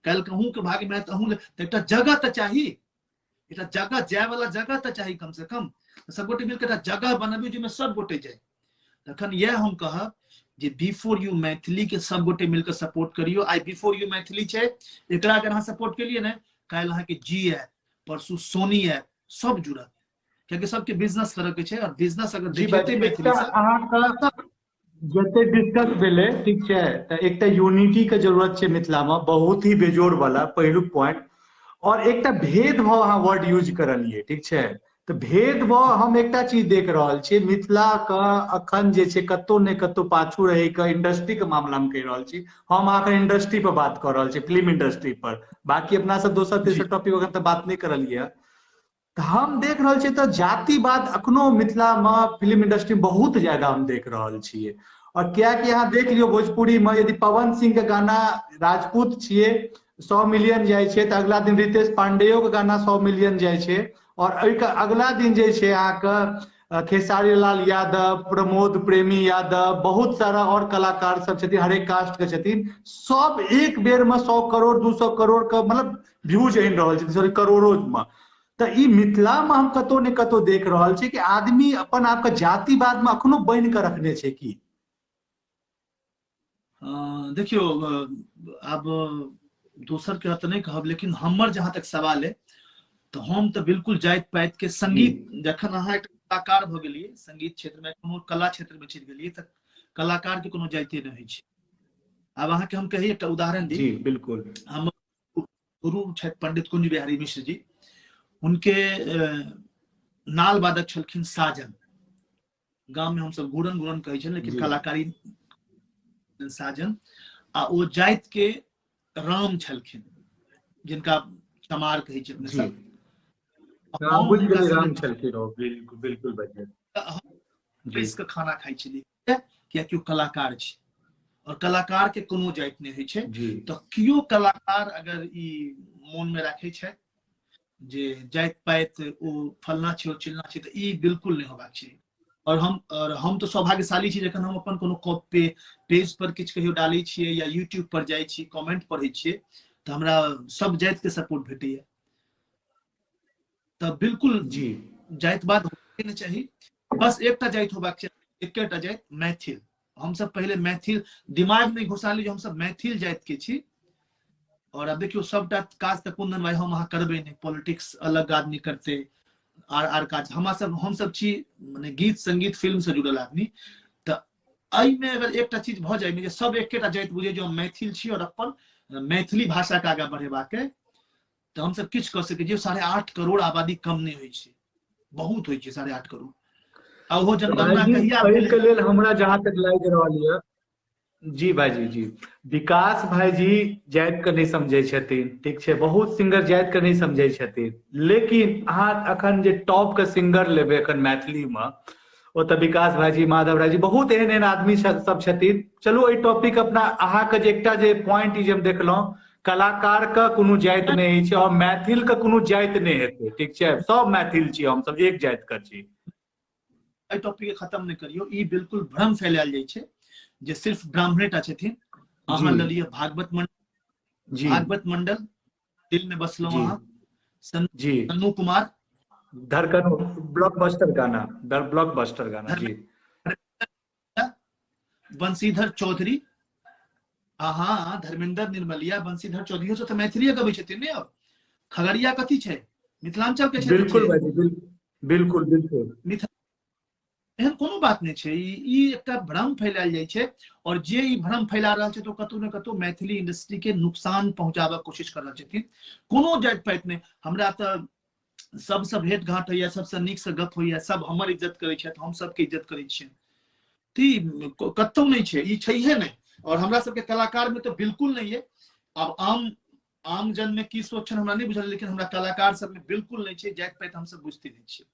काल्हि अहूँ के भाग्य में अहूँ, तऽ एकटा जगह तऽ चाही, एकटा जगह जाय वाला जगह तऽ चाही कम से कम। सब गोटे मिलकर एकटा जगह बनबियौ जाहिमे सब गोटे जाय। तखन यह हम कहब जे बी फोर यू मैथिली के सब गोटे मिलकर सपोर्ट करियो। I B four U Maithili छै, एकरा अगर अहाँ सपोर्ट केलिए ने, काल्हि अहाँके जी आयत, परसू सोनी आयत, सब जुड़त, कियाकि सबके बिजनेस करऽ के छै। और बिजनेस अगर देखेतै मैथिली से अहाँके जते डिस्कस भेलै, ठीक छै, तऽ एकटा यूनिटी के जरूरत छै मिथिला में, बहुत ही बेजोड़ वाला पहिलुक पॉइंट। और एकटा भेदभाव अहाँ वर्ड यूज करलिए, ठीक छै, तऽ भेदभाव हम एकटा चीज देख रहल छी मिथिला के अखन जे छै कतौ ने कतौ पाछू रहै के इंडस्ट्री के मामला में कहि रहल छी हम, अहाँके इंडस्ट्री पर बात कऽ रहल छी, फिल्म इंडस्ट्री पर, बाकी अपना सब दोसर तेसर टॉपिक अखन तऽ बात नहि करलियै। तऽ हम देख रहल छियै तऽ जातिवाद अखनो मिथिला में फिल्म इंडस्ट्री बहुत ज्यादा हम देख रहल छियै। और कियाकि अहाँ देख लियौ भोजपुरी में यदि पवन सिंह के गाना राजपूत छियै 100 मिलियन जाइ छै, तऽ अगला दिन रितेश पांडेयो के गाना 100 मिलियन जाइ छै, और एहिके अगला दिन जे छै अहाँके खेसारी लाल यादव, प्रमोद प्रेमी यादव, बहुत सारा और कलाकार सब छथिन, हरेक कास्ट के छथिन, सब एक बेर में 100 करोड़ 200 करोड़ के मतलब व्यूज आनि रहल छथिन, सॉरी करोड़ो में। तऽ ई मिथिला में हम कतौ ने कतौ देख रहल छी कि आदमी अपन आपके जातिवाद में अखनो बान्हि कऽ रखने छै की? देखियौ, आब दोसर के तऽ नहि कहब, लेकिन हमर जहाँ तक सवाल है तऽ हम तऽ बिल्कुल जाति पाति के संगीत, जखन अहाँ एक कलाकार भऽ गेलियै संगीत क्षेत्र में, कोनो कला क्षेत्र में चलि गेलियै तऽ कलाकार के कोनो जातिए नहि होइ छै। आब अहाँके हम कही एकटा उदाहरण दी। जी बिल्कुल। हम गुरु छथि पंडित कुंज बिहारी मिश्र जी, उनके नाल वादक छलखिन साजन, गाम में हमसब घूरन घूरन कहै छल, लेकिन कलाकारी साजन, आ ओ जाति के राम छलखिन जिनका चमार कहै छै अपने सब। हाँ, बुझि गेलियै, राम छलखिन ओ, बिल्कुल बिल्कुल भाईजी। बैस कऽ खाना खाइ छलियै, कियाकि ओ कलाकार छै और कलाकार के कोनो जाति नहि होइ छै। तऽ केओ कलाकार अगर ई मोन में राखै छै जे जाति पाति ओ फलना छै ओ चिलना छै, तऽ ई बिल्कुल नहि होबाक चाही। और हम तऽ सौभाग्यशाली छी, जखन हम अपन कोनो पेज पर किछु कहियो डालै छियै या यूट्यूब पर जाइ छी, कमेंट पढ़ै छियै, तऽ हमरा सब जाति के सपोर्ट भेटैया। तऽ बिल्कुल जाति बात होबे नहि चाही, बस एकटा जाति होबाक चाही, एकेटा जाति, मैथिल। हमसब पहिले मैथिल दिमाग में घुसा ली जे हमसब मैथिल जाति के छी। और अब देखियौ सबटा काज तऽ कुंदन भाई हम अहाँ करबै नहि, पॉलिटिक्स अलग आदमी करते, आर आर काज हमसब छी माने गीत संगीत फिल्म से जुड़ल आदमी। तऽ एहिमे अगर एकटा चीज भऽ जाय जे सब एकेटा जाति बुझे जे हम मैथिल छी और अपन मैथिली भाषा के आगाँ बढ़ेबाक है, तऽ हमसब किछु कऽ सकै छी। 8.5 करोड़ आबादी कम नहि होइ छै, बहुत होइ छै 8.5 करोड़। आ ओहो जनगणना कहिया भेलै? के लेल हमरा जहाँ तक लागि रहल यऽ जी भाईजी जी, विकास भाईजी जाति के नहि समझै छथिन, ठीक छै, बहुत सिंगर जाति के नहि समझै छथिन, लेकिन अहाँ अखन जे टॉप के सिंगर लेबै अखन मैथिली में, ओ तऽ विकास भाईजी, माधव राय जी, बहुत एहन एहन आदमी सब छथिन। चलू एहि टॉपिक अपना अहाँके जे एकटा जे पॉइंट ई जे हम देखलहुँ, कलाकार के कोनो जाति नहि होइ छै और मैथिल के कोनो जाति नहि हेतै, ठीक छै, सब मैथिल छी, हम सब एक जाति के छी। एहि टॉपिक के खत्म नहि करियौ, ई बिल्कुल भ्रम फैलायल जाइ छै जे सिर्फ ब्राह्मणेटा छथिन। अहाँ लऽ लिअ भागवत मंडल, भागवत मंडल दिल में बसलहुँ अहाँ, सन्नू कुमार, धड़कन, ब्लॉकबस्टर गाना, ब्लॉकबस्टर गाना जी, बंशीधर चौधरी, अहाँ धर्मेंद्र निर्मलिया, बंशीधर चौधरी सब तऽ मैथिलीए गबै छथिन ने। अब खगड़िया कथी छै, मिथिलांचल के क्षेत्र बिल्कुल भाईजी, बिल्कुल बिल्कुल। मिथिला एहन कोनो बात नहि छै, ई एकटा भ्रम फैलायल जाइ छै और जे ई भ्रम फैला रहल छै तो कतौ ने कतौ मैथिली इंडस्ट्री के नुकसान पहुंचाबऽ कोशिश कर रहल छथिन। कोनो जाति पाति नहि, हमरा तऽ सबसँ भेंट घाट होइया, सबसँ नीकसँ गप होइया, सब हमर इज्जत करै छथि, हम सबके इज्जत करै छियनि। तऽ कतौ नहि छै, ई छैहे नहि। और हमरा सबके कलाकार में तऽ बिल्कुल नहि है। आब आम जन में की सोच छनि हमरा नहि बुझल, लेकिन हमरा कलाकार सब में बिल्कुल नहि छै, जाति पाति हमसब बुझते नहि छियै।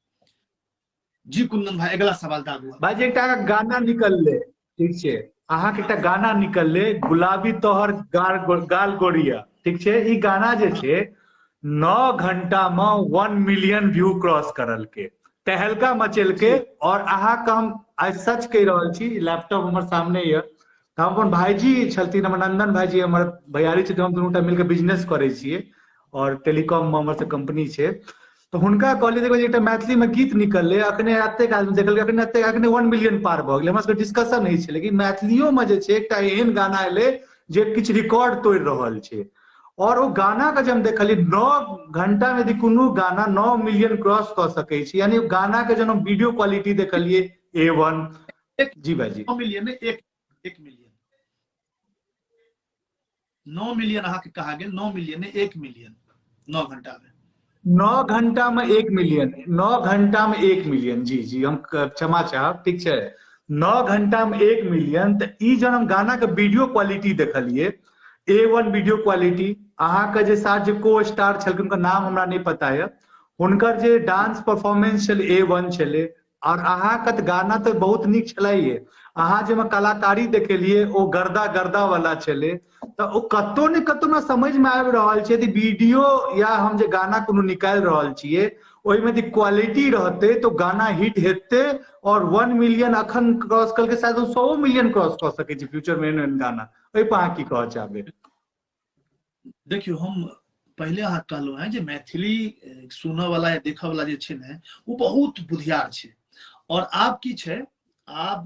जी कुंदन भाई, अगला सवाल दागू। भाई जी, एकटा गाना निकलले, ठीक छै, अहाँके एकटा गाना निकलले, गुलाबी तोहर गाल गोरिया, ठीक छै, ई गाना जे छै 9 घंटा में 1 मिलियन व्यू क्रॉस करलके, तहलका मचेलके। और अहाँके हम आइ सच कहि रहल छी, लैपटॉप हमर सामने यऽ, तऽ हम अपन भाईजी छलथिन, हमर नंदन भाईजी हमर भैयारी छथिन, हम दुनू टा मिलके बिजनेस करै छियै और टेलीकॉम में हमर सब कंपनी छै। तऽ हुनका कहलियै देखो एकटा मैथिली में गीत निकललै, अखने एतेक आदमी देखलकै, अखने एतेक, अखने 1 मिलियन पार भऽ गेलै। हमरा सबके डिस्कशन होइ छलै कि मैथिलियो में जे छै एकटा एहन गाना एलै जे किछु रिकॉर्ड तोड़ि रहल छै। और ओ गाना के जे हम देखलियै, 9 घंटा में यदि कोनो गाना 9 मिलियन क्रॉस कऽ सकै छै, यानी गाना के जहन हम वीडियो क्वालिटी देखलियै A1। जी भाईजी। 9 मिलियन नहि, 1 मिलियन, 9 मिलियन अहाँके कहा गेल, 9 मिलियन नहि, 1 मिलियन 9 घंटा में। 9 घंटा में 1 मिलियन, 9 घंटा में 1 मिलियन, जी जी हम क्षमा चाहब, ठीक छै, 9 घंटा में 1 मिलियन। तऽ ई जहन हम गाना के वीडियो क्वालिटी देखलियै, A1 video quality, अहाँके जे साथ जे को स्टार छलखिन हुनकर नाम हमरा नहि पता यऽ, हुनकर जे डांस परफॉर्मेंस छलै A1 छलै। और अहाँके तऽ गाना तऽ बहुत नीक छलैये, अहाँ जाहिमे कलाकारी देखेलियै ओ गर्दा गर्दा वाला छलै। तऽ ओ कतौ ने कतौ ने समझ में आबि रहल छै यदि वीडियो या हम जे गाना कोनो निकालि रहल छियै ओहिमे यदि क्वालिटी रहतै तऽ गाना हिट हेतै। और 1 मिलियन अखन क्रॉस करके शायद ओ 100 मिलियन क्रॉस कऽ सकै छै फ्यूचर में एहन एहन गाना। ओहि पर अहाँ की कहऽ चाहबै? देखियौ, हम पहिले अहाँ कहलहुँ हेँ जे मैथिली सुनऽ वाला या देखऽ वाला जे छै ने ओ बहुत बुधियार छै। और आब की छै, आब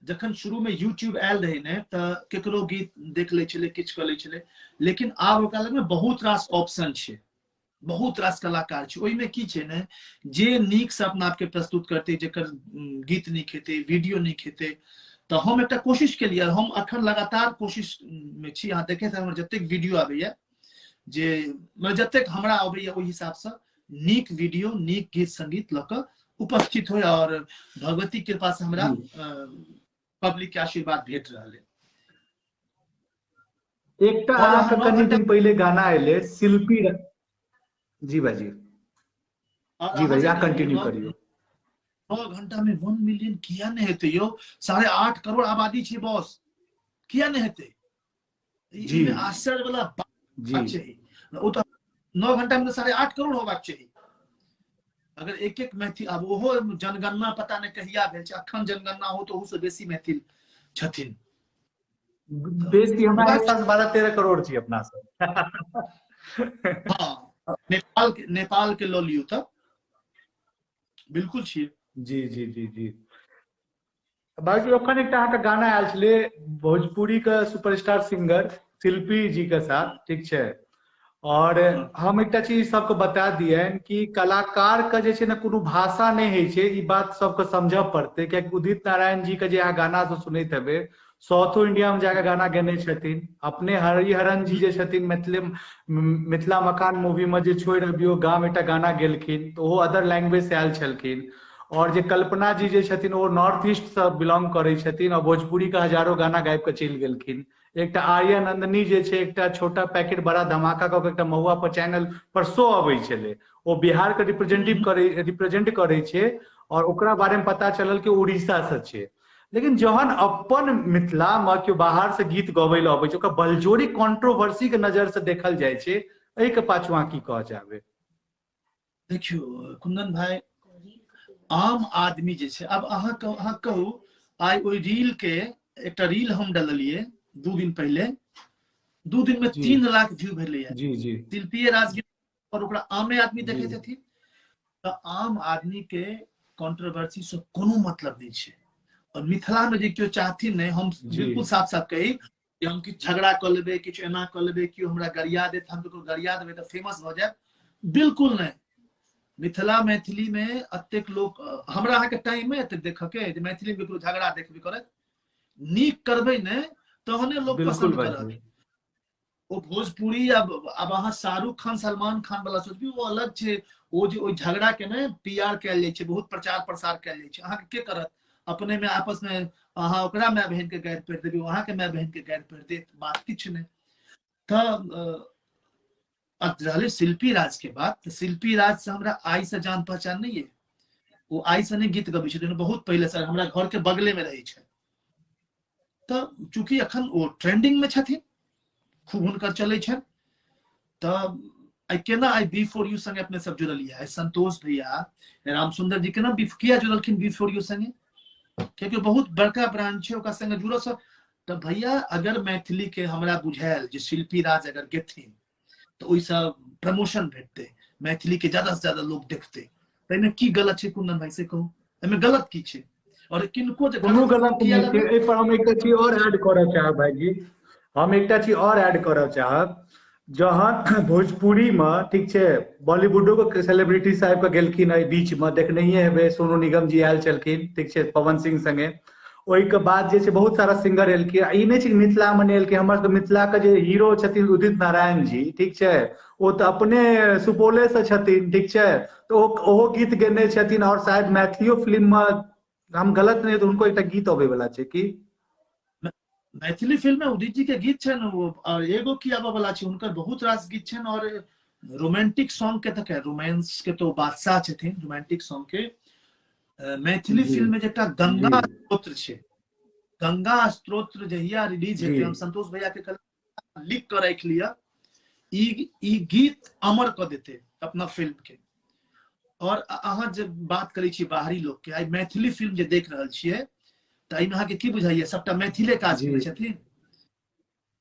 जखन शुरू में यूट्यूब आयल रहै ने तऽ केकरो गीत देख लै छलै, किछु कऽ लै छलै, लेकिन आब ओकरा लग में बहुत रास ऑप्शन छै, बहुत रास कलाकार छै। ओहिमे की छै ने, जे नीक से अपना आपके प्रस्तुत करतै, जेकर गीत नीक हेतै, वीडियो नीक हेतै। तऽ हम एकटा कोशिश केलियै, हम अखन लगातार कोशिश में छी। अहाँ देखैत हेबै हमर जतेक वीडियो आबैया, जे मतलब जतेक हमरा अबैया ओहि हिसाबसँ नीक वीडियो, नीक गीत संगीत लऽ कऽ उपस्थित होय और भगवती कृपा से हमरा पब्लिक के आशीर्वाद भेट रहल है। एकटा और अहाँके अहाँ कनि 9 घंटा दिन पहिले गाना एलै शिल्पी जी भाईजी। और जी अहाँ भैया जे कहलियै कंटिन्यू नौ करियौ। 9 घंटा में 1 मिलियन किया नहि हेतै यौ? 8.5 करोड़ आबादी छै बॉस, किया नहि हेतै? ई आश्चर्य वाला बात छै। ओ तऽ 9 घंटा में तऽ 8.5 करोड़ होबाक चाही, अगर एक एक मैथिल। आब ओहो जनगणना पता नहि कहिया भेल छै। अखन जनगणना हो तऽ ओहू से बेसी मैथिल छथिन। बेसी हमरा हिसाब से 12-13 करोड़ छी अपना सब। हाँ, नेपाल के लऽ लियौ तऽ बिल्कुल छियै। जी जी जी जी बाकी अखन एकटा अहाँके गाना आयल छलै भोजपुरी के सुपरस्टार सिंगर शिल्पी जी के साथ, ठीक छै? और हम एकटा चीज सबके बता दियनि कि कलाकार के जे छै ने कोनो भाषा नहि होइ छै। ई बात सबके समझऽ पड़तै, कियाकि उदित नारायण जी के जे अहाँ गाना सब सुनैत हेबै, साउथो इंडिया में जाके गाना गेने छथिन। अपने हरिहरन जी जे छथिन, मैथिली मिथिला मकान मूवी में जे छोड़ि अबियौ गाम एकटा गाना गेलखिन, तऽ ओहो अदर लैंग्वेज से आयल छलखिन। और जे कल्पना जी जे छथिन, ओ नॉर्थ ईस्ट से बिलोंग करै छथिन और भोजपुरी के हजारो गाना गाबि कऽ चलि गेलखिन। एकटा आर्या नंदनी जे छै, एकटा छोटा पैकेट बड़ा धमाका कऽ के एकटा महुआ पर चैनल पर शो अबै छलै, ओ बिहार के रिप्रेजेंटिव करै रिप्रेजेंट करै छै और ओकरा बारे में पता चलल कि उड़ीसा से छै। लेकिन जहन अपन मिथिला मे केओ बाहर से गीत गबै लए अबै छै, ओकरा बलजोरी कंट्रोवर्सी के नजर से देखल जाइ छै। एहि के पाछू अहाँ की कहऽ चाहबै? देखियौ कुंदन भाई, आम आदमी जे छै, आब अहाँ कहू, आइ ओहि रील के, एकटा रील हम डललियै 2 दिन पहिले, 2 दिन में 3 लाख व्यू भेलैया। जी जी शिल्पीय राजगीर पर ओकरा आमे आदमी देखै छथिन, तऽ आम आदमी के कंट्रोवर्सी से कोनो मतलब नहि छै। और मिथिला में जे केओ चाहथिन नहि, हम बिल्कुल साफ साफ कही कि हम किछु झगड़ा कऽ लेबै, किछु एना कऽ लेबै, केओ हमरा गरिया देत, हम ककरो गरिया देबै तऽ फेमस भऽ जायब, बिल्कुल नहि। मिथिला मैथिली में एतेक लोक, हमरा अहाँके टाइम एतेक देखऽ के जे मैथिली में ककरो झगड़ा देखबे करत? नीक करबै ने तहने लोक पसन्द करत। ओ भोजपुरी, अब अहाँ शाहरुख खान, सलमान खान वाला सोचबी, ओ अलग छै। ओ जे ओहि झगड़ा के ने पीआर कयल जाइ छै, बहुत प्रचार प्रसार कयल जाइ छै। अहाँके के करत? अपने में आपस में अहाँ ओकरा माय बहन के गारि पढ़ि देबै, अहाँके माय बहन के गारि पढ़ि देत, बात किछु नहि। तऽ रहलै शिल्पी राज के बात, तऽ शिल्पी राज से हमरा आइ से जान पहचान नहीं है। ओ आइ से नहि गीत गबै छथिन, बहुत पहिले से हमरा घर के बगले में रहै छै। तऽ चूंकि अखन ओ ट्रेंडिंग में छथिन, खूब हुनकर चलै छनि, तऽ आइ केना आइ बी फोर यू संगे अपने सब जुड़लियै? आइ संतोष भैया, राम सुंदर जी केना बी किया जुड़लखिन बी फोर यू संगे? कियाकि बहुत बड़का ब्रांड छै, ओकरा संगे जुड़ल सब। तऽ भैया, अगर मैथिली के हमरा बुझायल जे शिल्पी राज अगर गेथिन तऽ ओहिसँ प्रमोशन भेटतै, मैथिली के ज्यादा से ज्यादा लोग देखतै, ताहिमे की गलत छै कुंदन भाई, से कहू, एहिमे गलत की छै? और किनको जे कोनो गलत नहि छै। एहि पर हम एकटा चीज और ऐड करऽ चाहब भाईजी, हम एकटा चीज और ऐड करऽ चाहब। जहन भोजपुरी मे, ठीक छै, बॉलीवुडो के सेलिब्रिटी साहब के गेलखिन एहि बीच मे, देखनहिये हेबै, सोनू निगम जी आयल छलखिन, ठीक छै, पवन सिंह संगे। ओहिके बाद जे छै बहुत सारा सिंगर एलखिन। ई नहि छै कि मिथिला मे नहि एलखिन। हमर सबके मिथिला के जे हीरो छथिन उदित नारायण जी, ठीक छै, ओ तऽ अपने सुपौले से छथिन, ठीक छै, तऽ ओ ओहो गीत गेने छथिन। और शायद मैथिलियो फिल्म मे, हम गलत नहि तऽ हुनको एकटा गीत अबै वाला छै की? मैथिली फिल्म में उदित जी के गीत छनि वो, और एगो की आबऽ वाला छै, हुनकर बहुत रास गीत छनि। और रोमांटिक सॉन्ग के तऽ रोमांस के तो बादशाह छथिन रोमांटिक सॉन्ग के। मैथिली फिल्म में जे एकटा गंगा स्तोत्र छै, गंगा स्तोत्र जहिया रिलीज हेतै, हम संतोष भैया के कहलियै, लिख कऽ राखि लिअ, ई गीत अमर कऽ देतै अपना फिल्म के। और अहाँ जे बात करै छी बाहरी लोक के, आइ मैथिली फिल्म जे देख रहल छियै, तऽ एहिमे अहाँके की बुझाइया? सबटा मैथिले काज करै छथिन?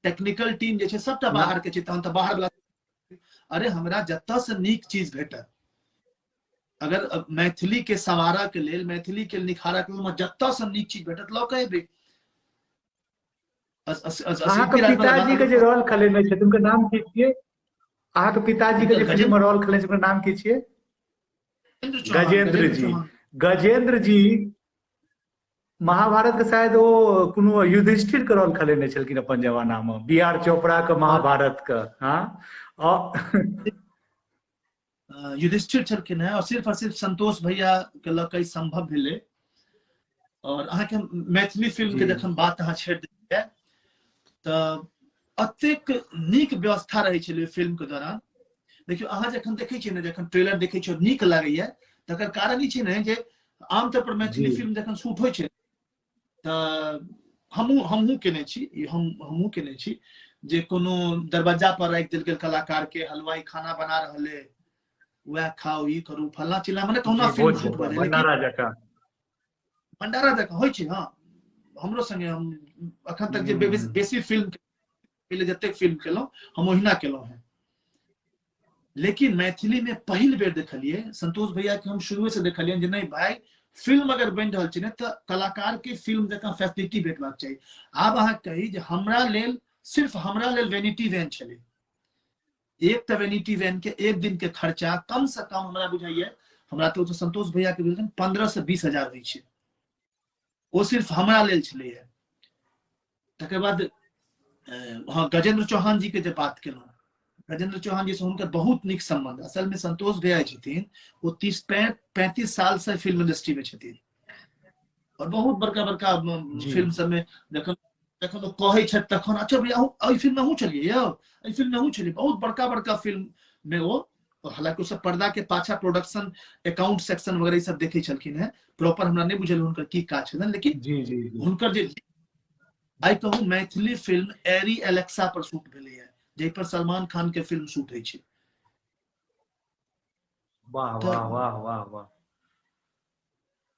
टेक्निकल टीम जे छै सबटा बाहर के छै, तहन तऽ बाहर वाला। अरे, हमरा जतऽ से नीक चीज भेटत, अगर मैथिली के संवारऽ के लेल, मैथिली के निखारऽ के लेल जतऽ से नीक चीज भेटत, लऽ के एबै। अहाँके पिताजी के जे रोल खेलेने छथिन, हुनकर नाम की छियै? अहाँके पिताजी के जे फिल्म में रोल खेलेने छै, हुनकर नाम की छियै? गजेंद्र जी। गजेंद्र जी महाभारत के शायद ओ कोनो युधिष्ठिर के रोल खेलेने छलखिन अपन जमाना में, बी आर चोपड़ा के महाभारत के। हाँ। युधिष्ठिर छलखिन हेँ और सिर्फ संतोष भैया के लऽ कऽ संभव भेलै। और अहाँके मैथिली फिल्म के जखन बात अहाँ छेड़ देलियै, तऽ अतेक नीक व्यवस्था रहै छलै फिल्म के दौरान। देखियौ, अहाँ जखन देखै छियै ने, जखन ट्रेलर देखै छियै, नीक लागैया, तकर कारण ई छै ने जे आमतौर पर मैथिली फिल्म जखन शूट होइ छै तऽ हमहूँ केने छी, ई हमहूँ केने छी जे कोनो दरवाजा पर राखि देल गेल कलाकार के, हलवाई खाना बना रहल है, वएह खाओ, ई करू, फल्ला चिल्ला, मने कहुना फिल्म शूट भऽ जाय, भंडारा जकाँ। भंडारा जकाँ होइ छै। हँ, हमरो संगे हम अखन तक जे बेसी फिल्म पहिले जतेक फिल्म केलहुँ हम ओहिना केलहुँ हेँ, लेकिन मैथिली में पहिल बेर देखलियै संतोष भैया के, हम शुरुए से देखलियै जे नहीं भाई, फिल्म अगर बनि रहल छै ने तऽ कलाकार के फिल्म जकाँ फैसिलिटी भेटबाक चाही। आब अहाँ कही जे हमरा लेल, सिर्फ हमरा लेल वेनिटी वैन छलै, एकटा वेनिटी वैन के एक दिन के खर्चा कम से कम हमरा बुझाइए, हमरा तऽ संतोष भैया के बुझल 15 से 20 हजार होइ छै, ओ सिर्फ हमरा लेल छलैया। तकर बाद हँ, गजेंद्र चौहान जी के जे बात केलहुँ, गजेंद्र चौहान जी से हुनकर बहुत नीक संबंध। असल में संतोष भैया छथिन, ओ 30-35 साल से फिल्म इंडस्ट्री में छथिन और बहुत बड़का बड़का फिल्म सब में जखन जखन ओ कहै छथि तखन अच्छा भैया एहि फिल्म में अहूँ छलियै यौ, एहि फिल्म में अहूँ छलियै, बहुत बड़का बड़का फिल्म में ओ, हालांकि ओ सब पर्दा के पाछा प्रोडक्शन अकाउंट सेक्शन वगैरह ई सब देखै छलखिन हेँ, प्रॉपर हमरा नहि बुझल हुनकर की काज छलनि, लेकिन जी जी जी हुनकर जे आइ कहू मैथिली फिल्म एरी एलेक्सा पर शूट भेलैया, जाहि पर सलमान खान के फिल्म शूट होइ छै। वाह वाह वाह वाह वाह।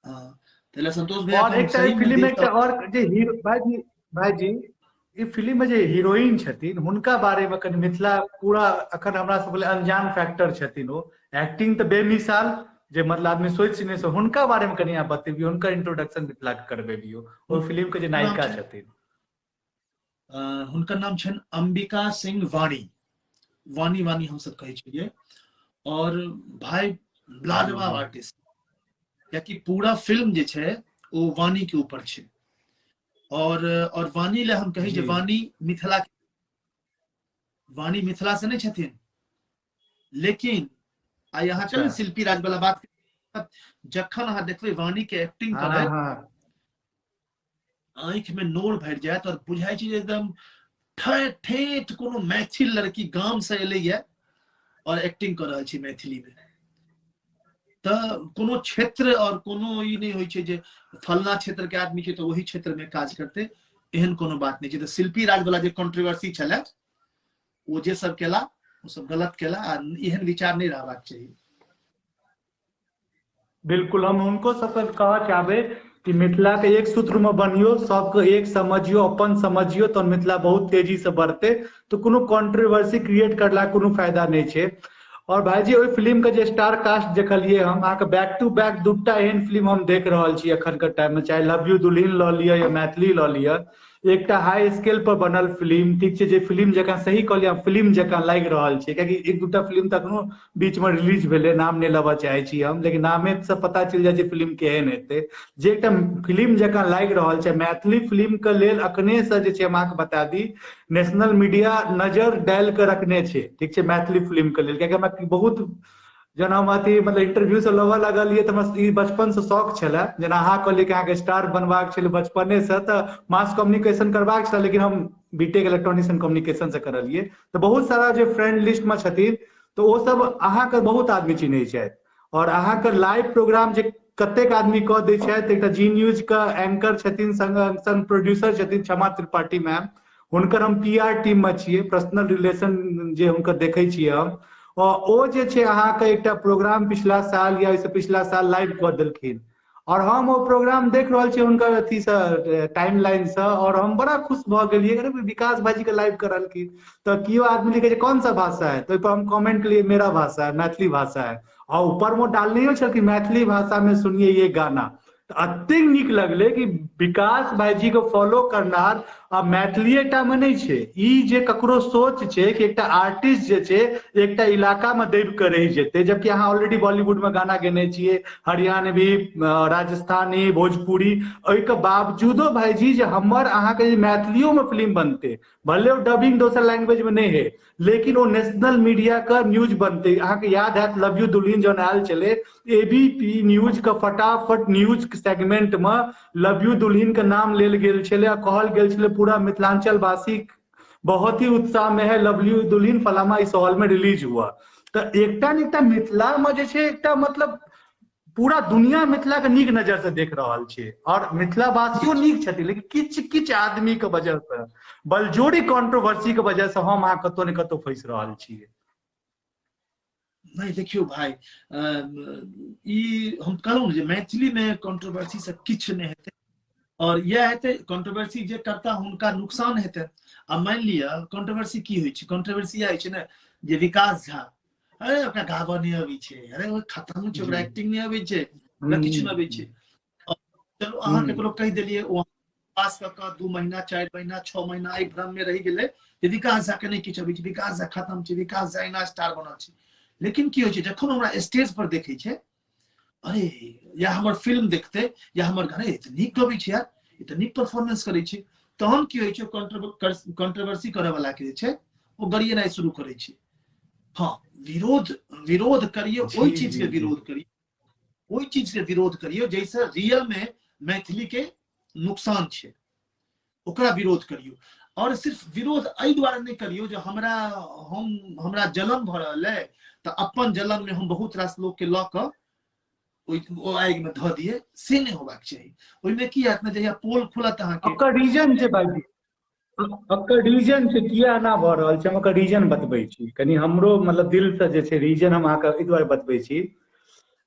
हाँ, ताहि संतोष भैया और एकटा फिल्म एकटा और जे हीरो भाईजी, भाईजी ई फिल्म में जे हीरोइन छथिन हुनका बारे में कनि, मिथिला पूरा अखन हमरा सब लेल अनजान फैक्टर छथिन, ओ एक्टिंग तऽ बेमिसाल जे मतलब आदमी सोचि नहि सकै, हुनका बारे में कनि अहाँ बतेबियौ, हुनकर इंट्रोडक्शन मिथिला के करबेबियौ, ओहि फिल्म के जे नायिका छथिन। हुनकर नाम छनि अंबिका सिंह वाणी, वाणी वाणी हम सब कहै छियै। और भाई लाजवाब आर्टिस्ट, कियाकि पूरा फिल्म जे छै ओ वाणी के ऊपर छै। और वाणी ले हम कही जे वाणी मिथिला, वाणी मिथिला से नहीं छथिन, लेकिन आइ अहाँ चलू शिल्पी राज वाला बात, जखन अहाँ देखबै वाणी के एक्टिंग करैत आँखि में नोर भरि जायत और बुझाइ छै जे एकदम ठेठ कोनो मैथिल लड़की गाम से एलैया और एक्टिंग कऽ रहल छै मैथिली में। तऽ कोनो क्षेत्र और कोनो ई नहि होइ छै जे फलना क्षेत्र के आदमी छै तऽ ओही क्षेत्र में काज करते, एहन कोनो बात नहि छै। तऽ शिल्पी राज वाला जे कंट्रोवर्सी छलै ओ जे सब केला ओ सब गलत केला, आ एहन विचार नहि रहबाक चाही। बिल्कुल, हम हुनको सबके कहऽ चाहबै कि मिथिला के एक सूत्र में बनियो, सबके एक समझियो, अपन समझियो, तहन मिथिला बहुत तेजी से बढ़ते। तो कोनो कंट्रोवर्सी क्रिएट करला कोनो फायदा नहीं छै। और भाईजी ओहि फिल्म के जे स्टार कास्ट देखलिए हम, अहाँके बैक टू बैक दूटा एहन फिल्म हम देख रहल छी एखन के टाइम में, चाहे लव यू दुल्हिन लऽ लिअ या मैथिली लऽ लिअ, एकटा हाई स्केल पर बनल फिल्म, ठीक छै, जे फिल्म जकाँ सही कहलियै, फिल्म जकाँ लागि रहल छै, कियाकि एक दूटा फिल्म तऽ एखनो बीच में रिलीज भेलै, नाम नहि लेबऽ चाहै छी हम, लेकिन नामे से पता चलि जाइ छै फिल्म केहन हेतै। जे एकटा फिल्म जकाँ लागि रहल छै मैथिली फिल्म के लेल, अखने से जे छै हम अहाँके बता दी, नेशनल मीडिया नजर डालि कऽ रखने छै, ठीक छै, मैथिली फिल्म के लेल। कियाकि हमरा बहुत जेना हम अथी मतलब इंटरव्यू से लेबऽ लगलियै तऽ हमरा ई बचपन से शौक छलै, जेना अहाँ कहलियै कि अहाँके स्टार बनबाक छलै बचपने से, तऽ मास कम्युनिकेशन करबाक छलै, लेकिन हम बीटेक इलेक्ट्रॉनिक्स एंड कम्युनिकेशन से करलियै। तऽ बहुत सारा जे फ्रेंड लिस्ट में छथिन तऽ ओ सब अहाँके बहुत आदमी चिन्है छथि, और अहाँके लाइव प्रोग्राम जे कतेक आदमी कऽ दै छथि, एकटा जी न्यूज के एंकर छथिन, संग संग प्रोड्यूसर छथिन क्षमा त्रिपाठी मैम, हुनकर हम पी आर टीम में छियै, पर्सनल रिलेशन जे हुनकर देखै छियै हम, ओ जे छै अहाँके एकटा प्रोग्राम पिछला साल या ओहिसँ पिछला साल लाइव कऽ देलखिन, और हम ओ प्रोग्राम देख रहल छियै हुनकर अथी सँ, टाइम लाइन सँ, और हम बड़ा खुश भऽ गेलियै, अरे विकास भाईजी के लाइव करलखिन। तऽ केओ आदमी लिखै छै कौन सा भाषा है, तऽ ओहिपर हम कमेंट केलियै मेरा भाषा है, मैथिली भाषा है, आ ऊपर मे डालनेयो छलखिन मैथिली भाषा में सुनिए ये गाना। तऽ एतेक नीक लगलै कि विकास भाईजी के फॉलो करनार आ मैथिलीए टा मे नहि छै, ई जे ककरो सोच छै कि एकटा आर्टिस्ट जे छै एकटा इलाका मे दबि कऽ रहि जेतै, जबकि अहाँ ऑलरेडी बॉलीवुड मे गाना गेने छियै, हरियाणवी, राजस्थानी, भोजपुरी, ओहिके बावजूदो भाईजी जे हमर अहाँके जे मैथिलियो मे फिल्म बनतै, भले ओ डबिंग दोसर लैंग्वेज मे नहि है, लेकिन ओ नेशनल मीडिया के न्यूज बनतै। अहाँके याद हैत लव यू दुल्हिन जहन आयल छलै, एबीपी न्यूज के फटाफट न्यूज सेगमेंट में लव यू दुल्हिन के नाम लेल गेल छलै आ कहल गेल छलै पूरा मिथिलांचल वासी बहुत ही उत्साह में है, लव यू दुल्हिन फलामा इस हॉल में रिलीज हुआ। तऽ एकटा ने एकटा मिथिला मे जे छै एकटा मतलब पूरा दुनिया मिथिला के नीक नजर से देख रहल छै और मिथिला वासियो नीक छथिन, लेकिन किछु किछु आदमी के वजह से, बलजोरी कंट्रोवर्सी के वजह से हम अहाँ कतौ ने कतौ फंसि रहल छियै। नहि देखियौ भाई, ई हम कहलहुँ जे मैथिली में कंट्रोवर्सी से किछु नहि हेतै, और यह हेतै कंट्रोवर्सी जे करता हुनका नुकसान हेतै। आ मानि लिअ कंट्रोवर्सी की होइ छै, कंट्रोवर्सी इएह होइ छै ने जे विकास झा, अरे ओकरा गाबऽ नहि अबै छै, अरे ओ खतम छै, ओकरा एक्टिंग नहि अबै छै, ओकरा किछु नहि अबै छै। चलू अहाँ ककरो कहि देलियै, ओ पास कऽ कऽ 2 महीना 4 महीना 6 महीना एहि भ्रम में रहि गेलै जे विकास झा के नहि किछु अबै छै, विकास झा खतम छै, विकास झा एना स्टार बनल छै। लेकिन की होइ छै, जखन हमरा स्टेज पर देखै छै, अरे या हमर फिल्म देखतै या हमर गाना, ई तऽ नीक गबै छै यार, ई तऽ नीक परफॉर्मेंस करै छै, तहन की होइ छै, कंट्रोवर्सी करऽ वाला के जे छै ओ गरिएनाइ शुरू करै छै। हाँ, विरोध करियौ, ओहि चीज के विरोध करियौ, ओहि चीज के विरोध करियौ जैसे रियल में मैथिली के नुकसान छै, ओकरा विरोध करियौ। और सिर्फ विरोध एहि दुआरे नहि करियौ जे हमरा जलन भऽ रहल है तऽ अपन जलन में हम बहुत रास लोक के लऽ कऽ ओ आगि में धऽ दिए, से नहि होबाक चाही। ओहिमे की हैत ने, जहिया पोल खुलत अहाँके, ओकर रीजन छै भाईजी, ओकर रीजन छै किया एना भऽ रहल छै, हम ओकर रीजन बतबै छी कनि। हमरो मतलब दिल से जे छै रीजन हम अहाँके एहि दुआरे बतबै छी।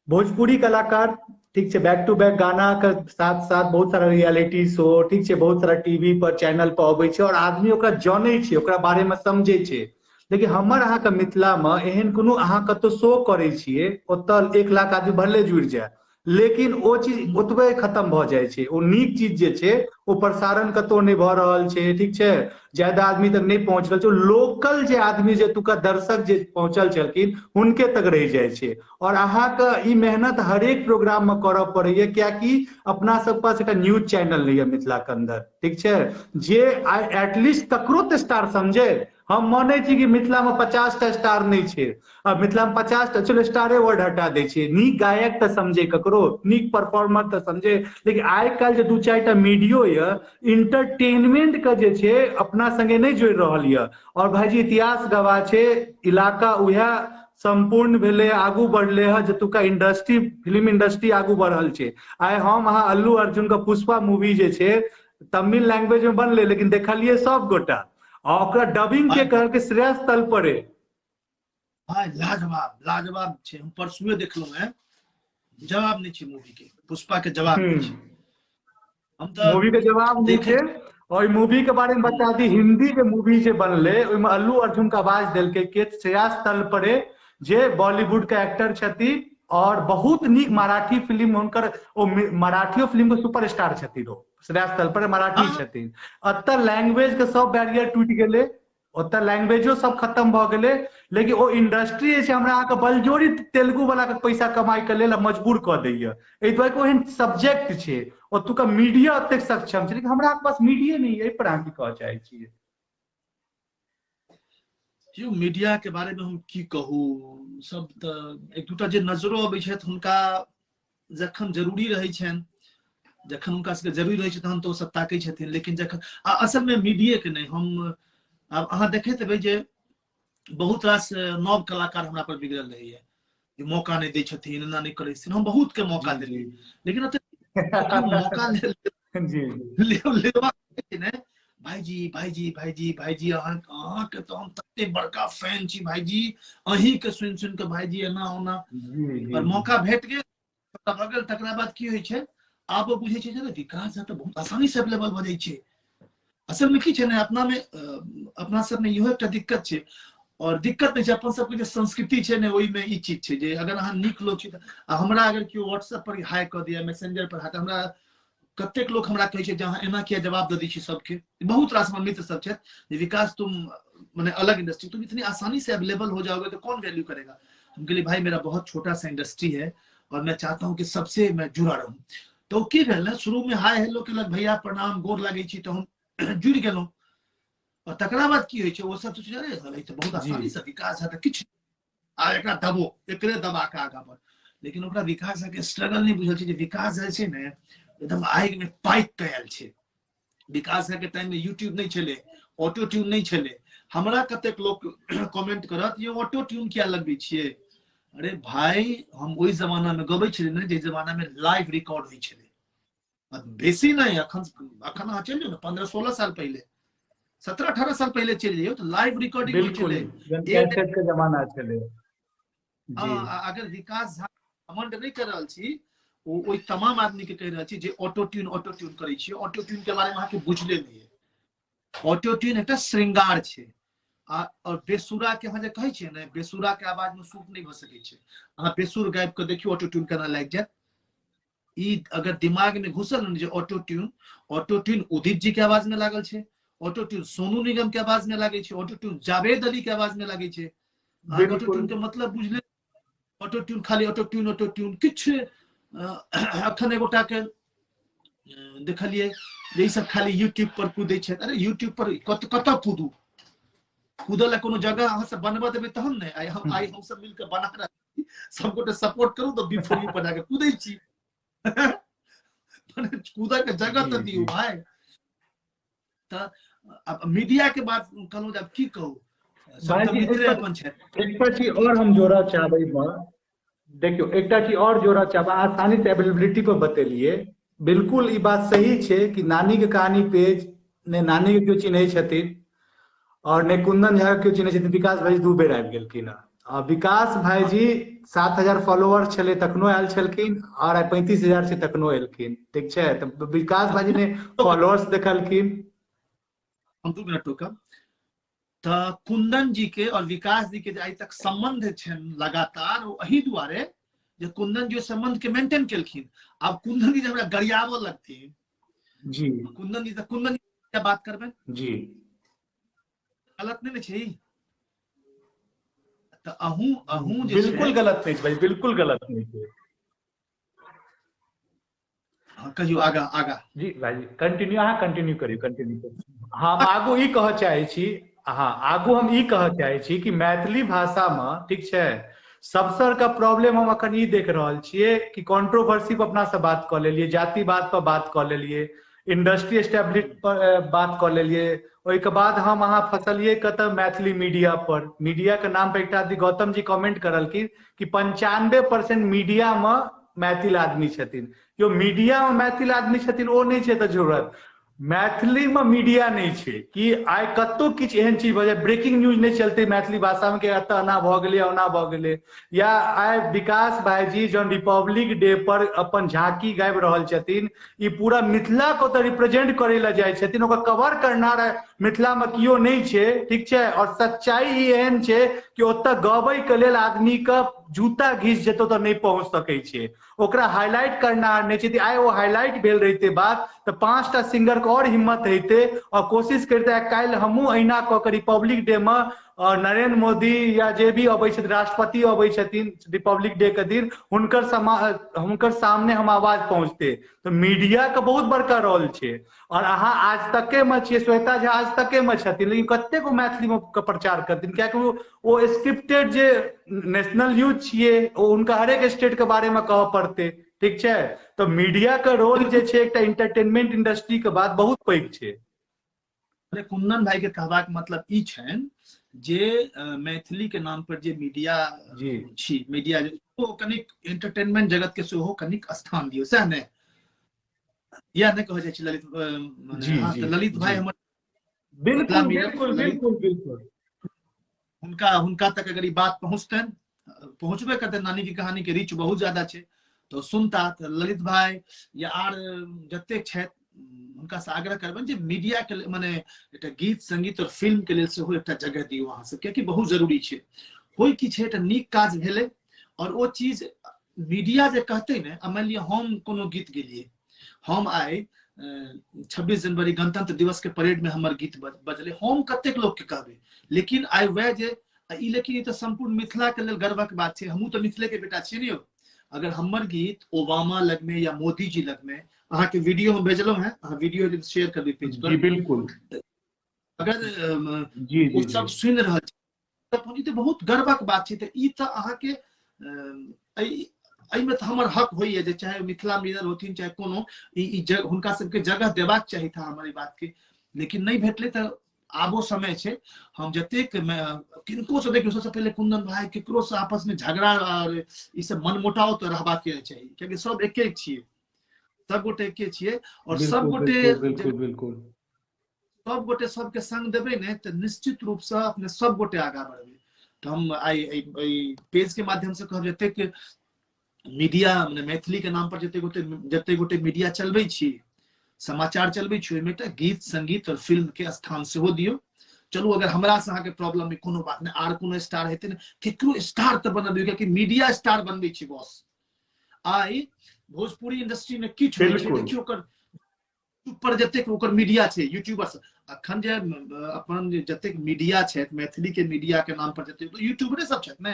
भोजपुरी कलाकार ठीक छै, बैक टू बैक गाना के साथ साथ बहुत सारा रियलिटी शो ठीक छै, बहुत सारा टीवी पर चैनल पर अबै छै और आदमी ओकरा जानै छै, ओकरा बारे में समझै छै। लेकिन हमर अहाँके मिथिला में एहन कोनो अहाँ कतौ शो करै छियै, ओतऽ 1 लाख आदमी भले जुड़ि जाय, लेकिन ओ चीज ओतबे खत्म भऽ जाइ छै। ओ नीक चीज जे छै ओ प्रसारण कतौ नहि भऽ रहल छै, ठीक छै, ज्यादा आदमी तक नहि पहुँच रहल छै। ओ लोकल जे आदमी जे एतुका दर्शक जे पहुँचल छलखिन हुनके तक रहि जाइ छै। और अहाँके ई मेहनत हरेक प्रोग्राम में करऽ पड़ैया, कियाकि अपना सब पास एकटा न्यूज चैनल नहि यऽ मिथिला के अंदर, ठीक छै, जे एटलीस्ट ककरो तऽ स्टार समझे। हम मानै छी कि मिथिला में 50टा स्टार नहि छै, आ मिथिला में 50टा चलो स्टारे वर्ड हटा दै छियै, नीक गायक तऽ समझे ककरो, नीक परफॉर्मर तऽ समझे। लेकिन आइ काल्हि जे 2-4टा मीडियो यऽ इंटरटेनमेंट के जे छै अपना संगे नहि जोड़ि रहल यऽ। और भाईजी इतिहास गवाह छै, इलाका उएह सम्पूर्ण भेलै, आगू बढ़ले हँ, जतुका इंडस्ट्री फिल्म इंडस्ट्री आगू बढ़ल छै। आइ हम अहाँ अल्लू अर्जुन के पुष्पा मूवी जे छै तमिल लैंग्वेज में बनलै, लेकिन देखलियै सब गोटा, आ ओकरा डबिंग के कहलकै श्रेयस तलपड़े। भाई लाजवाब, लाजवाब छै, हम परसुए देखलहुँ हैं, जवाब नहीं छै मूवी के, पुष्पा के जवाब नहीं छै। हम तऽ मूवी के जवाब नहीं छै। और मूवी के बारे में बता दी, हिंदी के मूवी जे बनले ओहिमे अल्लू अर्जुन के आवाज देलकै के श्रेयस तलपड़े, जे बॉलीवुड के एक्टर छथि और बहुत नीक मराठी फिल्म हुनकर, ओ मराठियो फिल्म के सुपरस्टार छथिन ओ, श्रेयस तलपड़े मराठी छथिन। एतऽ लैंग्वेज के सब बैरियर टूटि गेलै, ओतऽ लैंग्वेजो सब खत्म भऽ गेलै, लेकिन ओ इंडस्ट्री जे छै हमरा अहाँके बलजोरी तेलुगु वाला के पैसा कमाइ के लेल मजबूर कऽ दैया। एहि दुआरे ओहन सब्जेक्ट छै, ओतुका मीडिया ओतेक सक्षम छै, लेकिन हमरा पास मीडिया नहि, एहि पर अहाँ की कहऽ चाहै छियै? यौ मीडिया के बारे में हम की कहू, सब तऽ एक दूटा जे नजरो अबै छथि हुनका जखन जरूरी रहै छनि, जखन हुनका सबके जरूरी रहै छै तहन तऽ ओ सब ताकै छथिन, लेकिन जखन असल में मीडिये के नहि, हम आब अहाँ देखैत हेबै जे बहुत रास नव कलाकार हमरा पर बिगड़ल रहैया जे मौका नहि दै छथिन, एना नहि करै छथिन। हम बहुत के मौका देलियै, लेकिन ओते मौका लेबाक ने भाईजी, भाईजी, भाईजी, भाईजी, अहाँके तऽ हम तते बड़का फैन छी भाईजी, अहीं के सुनि सुनि के भाईजी एना ओना, पर मौका भेट गेल भऽ गेल। तकरा बाद की होइ छै, आब ओ बुझै छै जे विकास झा तऽ बहुत आसानी से अवेलेबल भऽ जाइ छै। असल में की छै ने, अपना सब में इहो एकटा दिक्कत छै, और दिक्कत नहि छै, अपन सबके जे संस्कृति छै ने ओहिमे ई चीज छै जे अगर अहाँ नीक लोक छी तऽ, आ हमरा अगर केओ व्हाट्सएप पर हाई कऽ दिया, मैसेंजर पर हाई, तऽ हमरा कतेक लोक हमरा कहै छै जे अहाँ एना किया जवाब दऽ दै छी सबके। बहुत रास हमर मित्र सब छथि जे विकास तुम माने अलग इंडस्ट्री, तुम इतनी आसानी से अवेलेबल हो जाओगे तो कौन वैल्यू करेगा। हम कहलिए भाई मेरा बहुत छोटा सा इंडस्ट्री है और मैं चाहता हूँ कि सबसे मैं जुड़ा रहूँ। तो की भेल ने, शुरू में हाय हेलो केलक, भैया प्रणाम, गोर लागै छी, तऽ हम जुड़ि गेलहुँ। और तकरा बाद की होइ छै, ओ सब सोचै अरे साला, ई तऽ बहुत आसानी से विकास है, तऽ किछु आ एकरा दबो, एकरे दबा के आगाँ बढ़। लेकिन ओकरा विकास के स्ट्रगल नहि बुझल छै जे विकास जे छै ने एकदम आगि में पाकि के आयल छै। विकास के टाइम में यूट्यूब नहि छलै, ऑटो ट्यून नहि छलै, हमरा कतेक लोक कमेंट करत ये ऑटो ट्यून किया लगबै छियै। अरे भाई, हम ओहि जमाना में गबै छलियै ने, जे जमाना में लाइव रिकॉर्ड होइ छलै, बेसी नहि, अखन अखन अहाँ चलि जाउ ने 15-16 साल पहिले, 17-18 साल पहिले चलि जइयौ तऽ लाइव रिकॉर्डिंग होइ छलै कैसेट के जमाना छलै। हाँ, अगर विकास झा कमेंट नहि कर रहल छी, ओ ओहि तमाम आदमी के कहि रहल छी जे ऑटो ट्यून ऑटो ट्यून करै छी। ऑटो ट्यून के बारे में अहाँके बुझले नहि है। ऑटो ट्यून एकटा श्रृंगार छै आ और बेसुरा के अहाँ जे कहै छियै ने, बेसुरा के आवाज में सूट नहि भऽ सकै छै। अहाँ बेसुर गाबि कऽ देखियौ ऑटो ट्यून केना लागि जायत। ई अगर दिमाग में घुसल ने जे auto tune, auto tune Udit ji के आवाज में लागल छै, ऑटो ट्यून सोनू निगम के आवाज में लागै छै, ऑटो ट्यून जावेद अली के आवाज में लागै छै। ऑटो ट्यून के मतलब बुझले, ऑटो ट्यून खाली ऑटो ट्यून ऑटो ट्यून किछु। अखन एगोटा के देखलियै जे ई सब खाली यूट्यूब पर कूदै छै। अरे यूट्यूब पर कत कतऽ कूदू? कूदऽ लए कोनो जगह अहाँ सब बनबऽ देबै तहन ने। आइ हम आइ हम सब मिलके बना रहल छी, सबगोटे सपोर्ट करू तऽ बिफोर you बना के कूदै छी। कूदऽ के जगह तऽ दियौ भाय। तऽ आब मीडिया के बात कहलहुँ जे आब की कहू, सब तऽ मित्रे अपन छथि। एकटा चीज और हम जोड़ऽ चाहबै एहिमे, देखियौ एकटा चीज और जोड़ऽ चाहबै, आसानी से अवेलेबिलिटी पर बतेलियै, बिल्कुल ई बात सही छै कि नानी के कहानी पेज ने नानी के केओ चिन्है छथिन और ने कुंदन झा के केओ चिन्है छथिन। विकास भाई 2 बेर आबि गेलखिन हँ। आ विकास भाईजी 7000 फॉलोअर छलै तखनो आयल छलखिन और आइ 35,000 छै तखनो एलखिन, ठीक छै। तऽ विकास भाईजी ने फॉलोअर्स देखलखिन। हम 2 मिनट टोकब। तऽ कुंदन जी के और विकास जी के जे आइ तक संबंध छनि लगातार, ओ एहि दुआरे जे कुंदन जी संबंध के मेंटेन केलखिन। आब कुंदन जी जे हमरा गरियाबऽ लगथिन जी, कुंदन जी तऽ कुंदन जी से बात करबै जी, गलत नहि ने छै? तऽ अहूँ अहूँ जे बिल्कुल गलत नहि छै भाई, बिल्कुल गलत नहि छै। हाँ, कहियौ आगा आगा। जी भाई कंटिन्यू, अहाँ कंटिन्यू करियौ, कंटिन्यू करियौ। हम आगू ई कहऽ चाहै छी, हाँ आगू हम ई कहऽ चाहै छी कि मैथिली भाषा में, ठीक छै, सबसे बड़का प्रॉब्लम हम अखन ई देख रहल छियै कि कॉन्ट्रोवर्सी पर अपना सब बात कऽ लेलियै, जातिवाद पर बात कऽ लेलियै, इंडस्ट्री एस्टेब्लिश पर बात कऽ लेलियै, ओहिके बाद हम अहाँ फसलियै कतऽ? मैथिली मीडिया पर। मीडिया के नाम पर एकटा आदमी गौतम जी कमेंट करलखिन कि 95% मीडिया में मैथिल आदमी छथिन। यो मीडिया में मैथिल आदमी छथिन ओ नहि छै तऽ जरूरत, मैथिली में मीडिया नहि छै कि आइ कतौ किछु एहन चीज भऽ जाय, ब्रेकिंग न्यूज नहि चलतै मैथिली भाषा में कि एतऽ एना भऽ गेलै ओना भऽ गेलै। या आइ विकास भाईजी जहन रिपब्लिक डे पर अपन झांकी गाबि रहल छथिन, ई पूरा मिथिला के ओतऽ रिप्रेजेंट करै लए जाइ छथिन, ओकर कवर करनार मिथिला में केओ नहि छै, ठीक छै। और सच्चाई ई एहन छै कि ओतऽ गबै के लेल आदमी के जूता घिस जेतौ तऽ नहि पहुँच सकै छै, ओकरा हाईलाइट करनार नहि छै। आइ ओ हाईलाइट भेल रहिते बात तऽ 5टा सिंगर के और हिम्मत हेतै और कोशिश करते काल्हि हमहूँ अहिना कऽ के रिपब्लिक डे में नरेंद्र मोदी या जे भी अबै छथिन, राष्ट्रपति अबै छथिन रिपब्लिक डे के दिन, हुनकर सामने हम आवाज पहुँचते। तऽ मीडिया के बहुत बड़का रोल छै। और अहाँ आज तके में छियै, श्वेता झा आज तके में छथिन, लेकिन कतेक ओ मैथिली में के प्रचार करथिन, कियाकि ओ स्क्रिप्टेड जे नेशनल न्यूज छियै ओ हुनका हरेक स्टेट के बारे में कहऽ पड़तै, ठीक छै। तऽ मीडिया के रोल जे छै एकटा एंटरटेनमेंट इंडस्ट्री के बाद बहुत पैघ छै। अरे कुंदन भाई के कहबाक मतलब ई छनि जे मैथिली के नाम पर जे मीडिया छी, मीडिया ओ कनिक एंटरटेनमेंट जगत के सेहो कनिक स्थान दियौ, सएह ने? इएह नहि कहै जाइ छै ललित, हाँ, तऽ ललित भाई हमर बिल्कुल बिल्कुल बिल्कुल बिल्कुल हुनका हुनका तक अगर ई बात पहुँचतनि, पहुँचबे करतनि, नानी की कहानी के रीच बहुत ज्यादा छै, तो सुनता तऽ ललित भाई या आर जतेक छथि हुनका से आग्रह करबनि जे मीडिया के माने एकटा गीत संगीत और फिल्म के लेल सेहो एकटा जगह दियौ अहाँ सब, कियाकि बहुत जरूरी छै। होइ की छै, एकटा नीक काज भेलै और ओ चीज मीडिया जे कहतै ने, आ मानि लिअ हम कोनो गीत गेलियै, हम आइ 26 जनवरी गणतंत्र दिवस के परेड में हमर गीत बजलै, हम कतेक लोक के कहबै, लेकिन आइ वएह जे ई, लेकिन ई तऽ सम्पूर्ण मिथिला के लेल गर्वक बात छै, हमहूँ तऽ मिथिले के बेटा छियै ने यौ। अगर हमर गीत ओबामा लगमे या मोदी जी लगमे, अहाँके वीडियो हम भेजलहुँ हेँ, अहाँ वीडियो शेयर करबै पेज पर। जी बिल्कुल। अगर जी, ओ जी, सब जी। सुनि रहल छै तऽ बहुत गर्वक बात छै। तऽ ई तऽ अहाँके एहिमे तऽ हमर हक होइए जे चाहे मिथिला मिरर होथिन चाहे कोनो ई हुनका सबके जगह देबाक चाही था हमर ई बात के, लेकिन नहि भेटलै। तऽ आबो समय छै। हम जतेक किनको से देखियौ, सबसे पहिले कुंदन भाई, केकरो से आपस में झगड़ा और ई सब मनमुटाव तऽ रहबाक नहि चाही, कियाकि सब एके छियै, सब गोटे एके छियै और सब गोटे बिल्कुल बिल्कुल सब गोटे सबके संग देबै ने तऽ निश्चित रूप से अपने सब गोटे आगा बढ़बै। तऽ हम आइ एहि पेज के माध्यम से कहब, जतेक मीडिया मने मैथिली के नाम पर जते गोटे मीडिया चलबै छी, समाचार चलबै छी, ओहिमे एकटा गीत संगीत और फिल्म के स्थान सेहो दियौ। चलू अगर हमरा से अहाँके प्रॉब्लम है कोनो बात नहि, आर कोनो स्टार हेतै ने, केकरो स्टार तऽ बनबियौ, कियाकि मीडिया स्टार बनबै छी बॉस। आइ भोजपुरी इंडस्ट्री में किछु होइ छै, देखियौ ओकर यूट्यूब पर जतेक ओकर मीडिया छै, यूट्यूबर सब अखन जे अपन जतेक मीडिया छै, मैथिली के मीडिया के नाम पर जतेक यूट्यूबरे सब छथि ने,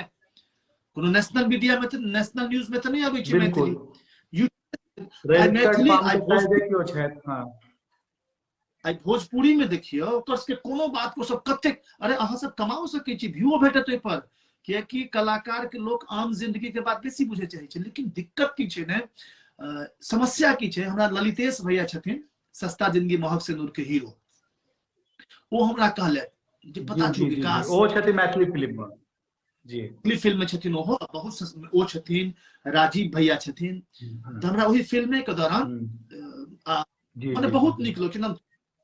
कोनो नेशनल मीडिया में तऽ नेशनल न्यूज में तऽ नहि अबै छै मैथिली। मैथिली आइ भोजपुरी में देखियौ ओकर सबके कोनो बात को सब कतेक, अरे अहाँ सब कमाओ सकै छी, व्यूओ भेटत ओहि पर, कियाकि कलाकार के लोक आम जिंदगी के बात बेसी बुझे चाहे छै। लेकिन दिक्कत की छै ने, समस्या की छै, हमरा ललितेश भैया छथिन सस्ता जिंदगी महक सिंदूर के हीरो, ओ हमरा कहलथि जे पता छौ विकास, ओ छथिन मैथिली फिल्म में, जी मैथिली फिल्म में छथिन ओहो, बहुत ओ छथिन, राजीव भैया छथिन। तऽ हमरा ओहि फिल्मे के दौरान मने बहुत नीक लोक, एकदम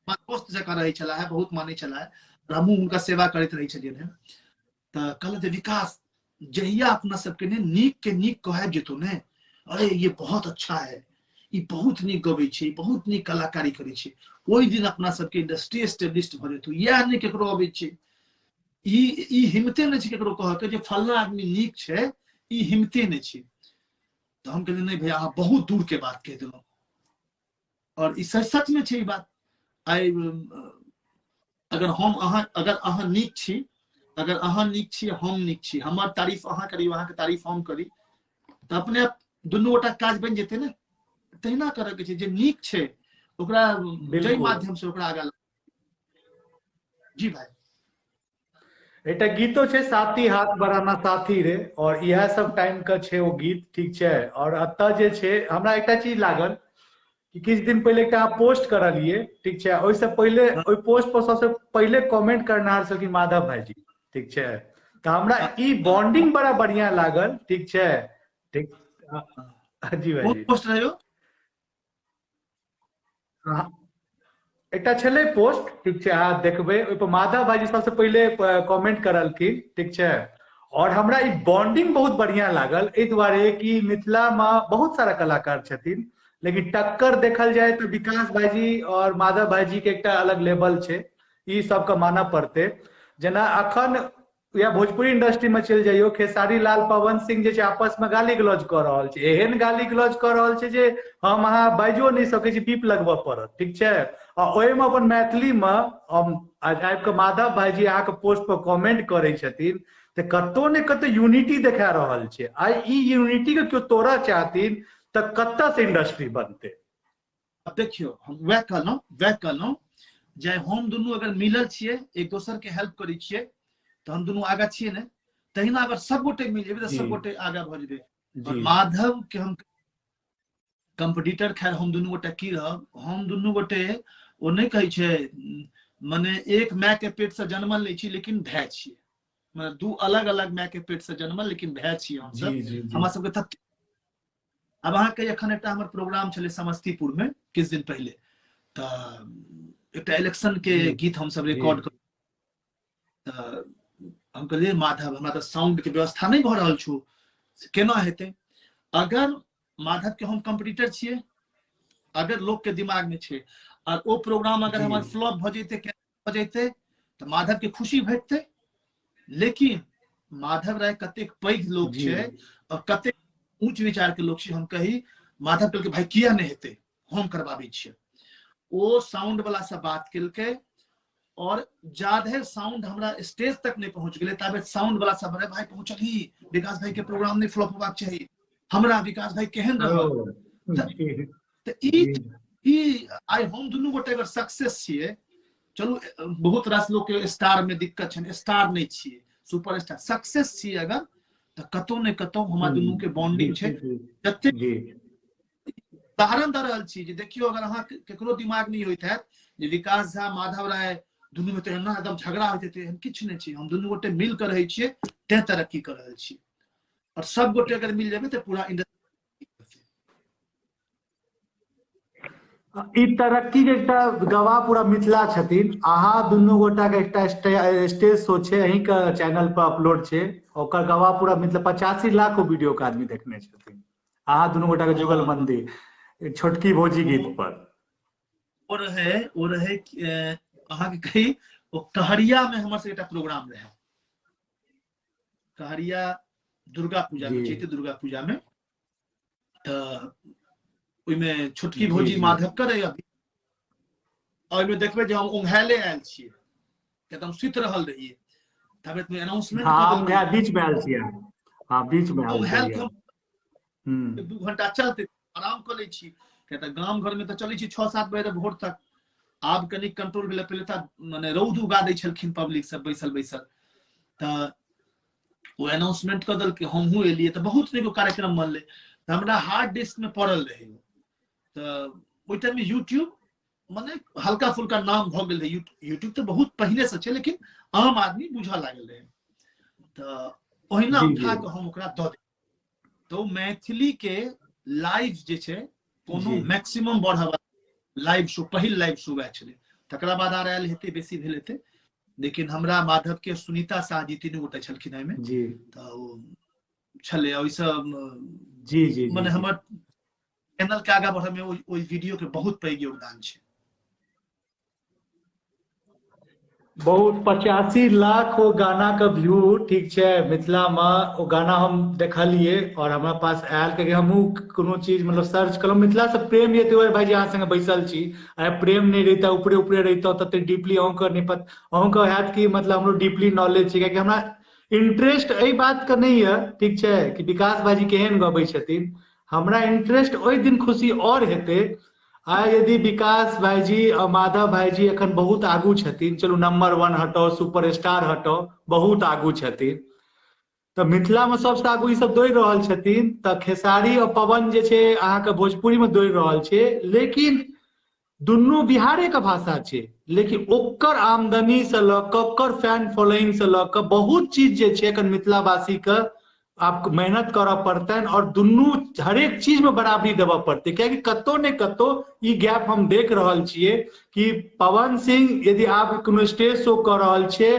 दोस्त जकाँ रहै छलाह, बहुत मानै छलाह, हमहूँ हुनका सेवा करैत रहै छलियनि हेँ। तऽ कहलथि जे विकास जहिया अपना सबके ने नीक के नीक कहब जेतौ ने, अरे ये बहुत अच्छा है, ई बहुत नीक गबै छै, बहुत नीक कलाकारी करै छै, ओहि दिन अपना सबके इंडस्ट्री एस्टेब्लिश भऽ जेतौ। इएह नहि केकरो अबै छै, ई हिम्मते नहि छै केकरो कहऽ के जे फलना आदमी नीक छै, ई हिम्मते नहि छै। तऽ हम कहलियै नहि भैया अहाँ बहुत दूर के बात कहि देलहुँ, और ई सच में छै ई बात। आइ अगर हम अहाँ, अगर अहाँ नीक छी, अगर अहाँ नीक छी, हम नीक छी, हमर तारीफ अहाँ करी, अहाँके तारीफ हम करी, तऽ अपने आप दुनू गोटा काज बनि जेतै ने। तहिना करऽ के छै, जे नीक छै ओकरा जाहि माध्यम से ओकरा आगाँ। जी भाई एकटा गीतो छै साथी हाथ बढ़ाना साथी रे, और इएह सब टाइम के छै ओ गीत, ठीक छै। और एतऽ जे छै हमरा एकटा चीज लागल कि किछु दिन पहिले एकटा अहाँ पोस्ट करलियै, ठीक छै, ओहिसँ पहिले ओहि पोस्ट पर सबसँ पहिले कमेंट करनहार छलखिन माधव भाईजी, ठीक छै। तऽ हमरा ई बॉन्डिंग बड़ा बढ़िया लागल, ठीक छै, ठीक जी भाईजी। पोस्ट रहे हो? एकटा छलै पोस्ट, ठीक छै, अहाँ देखबै, ओहिपर माधव भाईजी सबसँ पहिले कमेंट करलखिन, ठीक छै। और हमरा ई बॉन्डिंग बहुत बढ़िया लागल एहि दुआरे कि मिथिला में बहुत सारा कलाकार छथिन, लेकिन टक्कर देखल जाय तऽ विकास भाईजी और माधव भाईजी के एकटा अलग लेवल छै, ई सबके मानऽ पड़तै। जेना अखन या भोजपुरी इंडस्ट्री में चलि जइयौ, खेसारी लाल पवन सिंह जे छै आपस में गाली गलौज कऽ रहल छै, एहन गाली गलौज कऽ रहल छै जे हम अहाँ बाजियो नहि सकै छी, पीप लगबऽ पड़त, ठीक छै। आ ओहिमे अपन मैथिली में हम आबि कऽ माधव भाईजी अहाँके पोस्ट पर कमेंट करै छथिन तऽ कतौ ने कतौ यूनिटी देखा रहल छै। आइ ई यूनिटी के केओ तोड़ऽ चाहथिन तऽ कतऽ से इंडस्ट्री बनतै? अब देखियौ, हम वएह कहलहुँ जे हम दुनू अगर मिलल छियै, एक दोसर के हेल्प करै छियै, तऽ हम दुनू आगा छियै ने। तहिना अगर सब गोटे मिल जेबै तऽ सब गोटे आगा भऽ जेबै। और माधव के हम कम्पिटिटर, खैर हम दुनू गोटे की रहब, हम दुनू गोटे ओ नहि कहै छै मने एक माय के पेट से जन्मल नहि छी लेकिन भाय छियै, मने दू अलग अलग माय के पेट से जन्मल लेकिन भाय छियै हमसब। हमरा सबके तब अब अहाँके एखन एकटा हमर प्रोग्राम छलै समस्तीपुर में किछु दिन पहिले, तऽ एकटा इलेक्शन के गीत हमसब रिकॉर्ड कर, तऽ हम कहलियै माधव हमरा तऽ साउंड के व्यवस्था नहि भऽ रहल छौ, केना हेतै? अगर माधव के हम कम्पिटिटर छियै, अगर लोक के दिमाग में छै, और ओ प्रोग्राम अगर हमर फ्लॉप भऽ जेतै, भऽ जेतै, तऽ माधव के खुशी भेटतै। लेकिन माधव राय कतेक पैघ लोक छै और कतेक ऊंच विचार के लोक छै, हम कही माधव कहलकै भाई किया नहि हेतै, हम करबाबै छियै। ओ साउंड वाला से बात केलकै और जाधे साउंड हमरा स्टेज तक नहीं पहुंच गेलै ताबे साउंड वाला सब अरे भाई पहुंचलही, विकास भाई के प्रोग्राम नहीं फ्लॉप होबाक चाही, हमरा विकास भाई केहन रहल। तऽ ई आइ हम दुनू गोटे अगर सक्सेस छियै, चलू बहुत रास लोक के स्टार में दिक्कत छनि, स्टार नहीं छियै, सुपर स्टार सक्सेस छियै अगर, तऽ कतौ ने कतौ हमरा दुनू के बॉन्डिंग छै। जते उदाहरण दऽ रहल छी जे देखियौ, अगर अहाँ केकरो दिमाग नहीं होइत हैत जे विकास झा माधव राय दुनू में तऽ एना एकदम झगड़ा होइत हेतै, एहन किछु नहि छै। हम दुनू गोटे मिल कऽ रहै छियै तें तरक्की कऽ रहल छी, और सब गोटे अगर मिल जेबै तऽ पूरा इंडस्ट्री। ई तरक्की के एकटा गवाह पूरा मिथिला छथिन। अहाँ दुनू गोटा के एकटा स्टेज शो छै, अहीं के चैनल पर अपलोड छै, ओकर गवाह पूरा मिथिला 85 लाख वीडियो के आदमी देखने छथिन। अहाँ दुनू गोटा के जुगलबंदी छोटकी भौजी गीत पर ओ रहे अहाँके कही, ओ कहरिया में हमर सबके एकटा प्रोग्राम रहे, कहरिया दुर्गा पूजा में, चैती दुर्गा पूजा में। तऽ ओहिमे छोटकी भौजी माधव करे, ओहिमे देखबै जे हम उंघायले आयल छियै, एकदम सुति रहल रहियै, तबे में अनाउंसमेंट। हाँ, बीच में आयल छियै। हाँ, बीच में आयल। उंघायल। 2 घंटा चलते, आराम कऽ लै छी, किया तऽ गाम घर में तऽ चलै छी 6-7 बजे भोर तक। आब कनि कंट्रोल भेलै, पहिले तऽ मने रौद उगा दै छलखिन पब्लिक सब बैसल बैसल। तऽ ओ अनाउंसमेंट कऽ देलकै, हमहूँ एलियै तऽ बहुत नीक कार्यक्रम बनलै। तऽ हमरा हार्ड डिस्क में पड़ल रहै। तऽ ओहि टाइम में यूट्यूब मने हल्का फुल्का नाम भऽ गेल रहै। यूट्यूब तऽ बहुत पहिने से छै, लेकिन आम आदमी बुझऽ लागल रहै। तऽ ओहिना उठा कऽ हम ओकरा दऽ दे, तऽ मैथिली के लाइव जे छै कोनो मैक्सिमम बढ़ऽ लाइव शो, पहिल लाइव शो वएह छलै। तकरा बाद आर आयल हेतै, बेसी भेल हेतै, लेकिन हमरा, माधव के, सुनीता शाह जी, तीनू गोटे छलखिन एहिमे। तऽ ओ छलै ओहिसँ जी जी मने हमर चैनल के आगा बढ़य में ओहि वीडियो के बहुत पैघ योगदान छै। बहुत, 85 लाख ओ गाना के व्यू, ठीक छै, मिथिला मे ओ गाना हम देखलियै और हमरा पास आयल, कियाकि हमहूँ कोनो चीज मतलब सर्च केलहुँ। मिथिला से प्रेम ये दुआरे भाईजी अहाँ संगे बैसल छी। आइ प्रेम नहि रहिता, ऊपरे ऊपरे रहितहुँ, तते डीपली अहूँके नहि पता। अहूँके हैत कि मतलब हमरो डीपली नॉलेज छै, कियाकि हमरा इंटरेस्ट एहि बात के नहि यऽ, ठीक छै, कि विकास भाईजी केहन गबै छथिन। हमरा इंटरेस्ट ओहि दिन खुशी और हेतै आइ यदि विकास भाईजी और माधव भाईजी एखन बहुत आगू छथिन, चलू नंबर वन हटाओ, सुपर स्टार हटाओ, बहुत आगू छथिन, तऽ मिथिला मे सबसँ आगू ई सब दौड़ रहल छथिन, तऽ खेसारी और पवन जे छै अहाँके भोजपुरी मे दौड़ रहल छै, लेकिन दुनू बिहारे के भाषा छै, लेकिन ओकर आमदनी से लऽ कऽ, ओकर फैन फॉलोइंग से लऽ कऽ बहुत चीज जे छै, एखन मिथिलावासी के आप मेहनत करऽ पड़तनि और दुनू हरेक चीज में बराबरी देबऽ पड़तै, कियाकि कतौ ने कतौ ई गैप हम देख रहल छियै कि पवन सिंह यदि आब कोनो स्टेज शो कऽ रहल छै,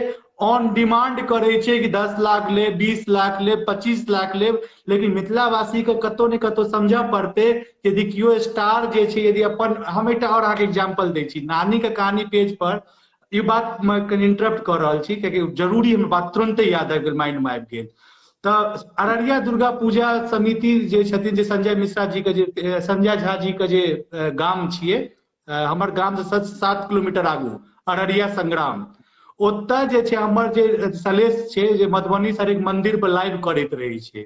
ऑन डिमांड करै छै कि 10 लाख लेब, 20 लाख लेब, 25 लाख लेब, लेकिन मिथिलावासी के कतौ ने कतौ समझऽ पड़तै। यदि केओ स्टार जे छै यदि अपन, हम एकटा और अहाँके एग्जाम्पल दै छी, नानी के कहानी पेज पर ई बात कनि इंटरप्ट कऽ रहल छी, कियाकि जरूरी हमर बात तुरंते याद आबि गेल, माइंड मे आबि गेल। तऽ अररिया दुर्गा पूजा समिति जे छथिन, जे संजय मिश्रा जी के, जे संजय झा जी के जे गाम छियै, हमर गाम से 7 किलोमीटर आगू अररिया संग्राम, ओतय जे छै हमर जे सलेश छै, जे मधुबनी सर एक मंदिर पर लाइव करैत रहै छै,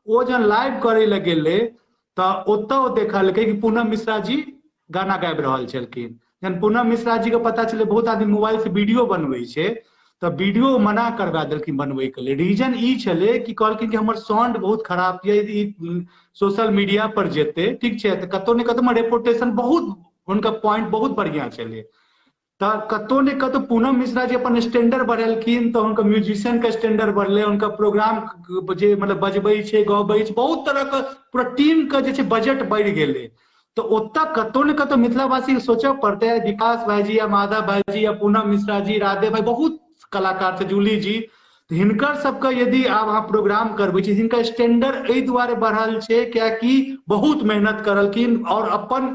ओ जहन लाइव करै लए गेलै तऽ ओतऽ ओ देखलकै कि पूनम मिश्रा जी गाना गाबि रहल छलखिन। जहन पूनम मिश्रा जी के पता चलै बहुत आदमी मोबाइल से वीडियो बनबै छै, तऽ वीडियो मना करवा देलखिन बनबै के लेल। रीजन ई छलै कि कहलखिन कि हमर साउंड बहुत खराब यऽ, ई सोशल मीडिया पर जेतै, ठीक छै, तऽ कतौ ने कतौ रेपुटेशन बहुत, हुनकर पॉइंट बहुत बढ़िया छलै। तऽ कतौ ने कतौ पूनम मिश्रा जी अपन स्टैंडर्ड बढ़ेलखिन, तऽ हुनकर म्यूजिशियन के स्टैंडर्ड बढ़लै, हुनकर प्रोग्राम जे मतलब बजबै छै, गबै छै, बहुत तरह के पूरा टीम के जे छै बजट बढ़ि गेलै। तऽ ओतऽ कतौ ने कतौ मिथिलावासी के सोचऽ पड़तै। विकास भाईजी या माधव भाईजी या पूनम मिश्रा जी, राधे भाई, बहुत कलाकार छै, जूली जी, हिनकर सबके यदि आब अहाँ प्रोग्राम करबै छी, हिनकर स्टैंडर्ड एहि दुआरे बढ़ल छै कियाकि बहुत मेहनत करलखिन और अपन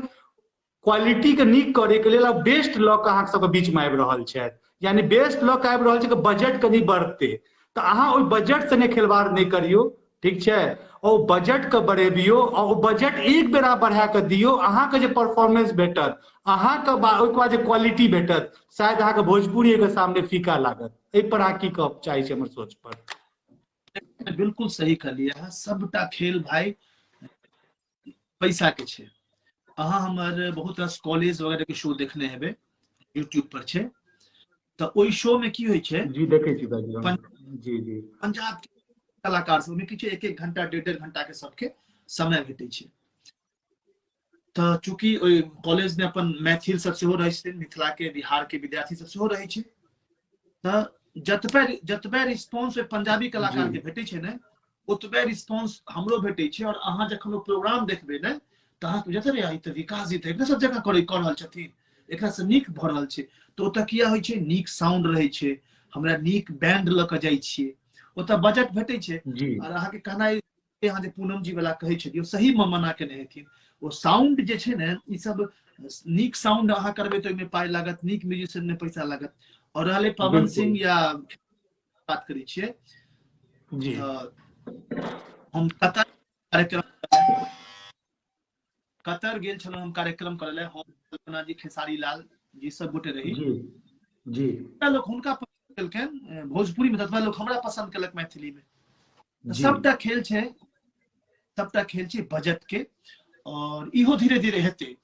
क्वालिटी के नीक करे के लेल बेस्ट लऽ कऽ अहाँ सबके बीच में आबि रहल छथि। यानी बेस्ट लऽ कऽ आबि रहल छै, बजट कनि बढ़तै, तऽ अहाँ ओहि बजट से नहि खेलवाड़ नहि करियौ, ठीक छै, ओ बजट के बढ़ेबियौ और ओ बजट एक बेर अहाँ बढ़ा कऽ दियौ, अहाँके जे परफॉर्मेंस भेटत, अहाँके ओहिके बाद जे क्वालिटी भेटत, शायद अहाँके भोजपुरी के सामने फीका लागत। एहि पर अहाँ की कहब चाहै छी हमर सोच पर? बिल्कुल सही कहलियै अहाँ। सबटा खेल भाई पैसा के छै। अहाँ हमर बहुत रास कॉलेज वगैरह के शो देखने हेबै, यूट्यूब पर छै। तऽ ओहि शो में की होइ छै? जी, देखै छी भाई। जी जी पंजाब के कलाकार सब ओहिमे की छै, एक एक घंटा, डेढ़ डेढ़ घंटा के सबके समय भेटै छै। तऽ चूंकि ओहि कॉलेज में अपन मैथिल सब सेहो रहै छथिन, मिथिला के, बिहार के विद्यार्थी सब सेहो रहै छै, तऽ जतबे जतबे रिस्पॉन्स ओहि पंजाबी कलाकार के भेटै छै ने, ओतबे रिस्पॉन्स हमरो भेटै छै। और अहाँ जखन ओ प्रोग्राम देखबै ने तऽ अहाँके बुझायत अरे ई तऽ विकास जी तऽ एकरा सब जकाँ करै कऽ रहल छथिन, एकरा से नीक भऽ रहल छै। तऽ ओतऽ किया होइ छै, नीक साउंड रहै छै, हमरा नीक बैंड लऽ कऽ जाइ छियै, ओतऽ बजट भेटै छै। और अहाँके कहनाइ अहाँ जे पूनम जी वाला कहै छलियै ओ सही मे मना केने हेथिन। ओ साउंड जे छै ने, ई सब नीक साउंड अहाँ करबै तऽ ओहिमे पाइ लागत, नीक म्यूजिशियन मे पैसा लागत। और रहलै पवन सिंह या बात करै छियै जी, हम कतर कार्यक्रम कतर गेल छलहुँ हम कार्यक्रम करै लए, हम कल्पना जी, खेसारी लाल जी सब गोटे रही जी जी। लोक हुनका पसंद केलकनि भोजपुरी में, ततबा लोक हमरा पसंद केलक मैथिली में। सबटा खेल छै, सबटा खेल छै बजट के, और इहो धीरे धीरे हेतै,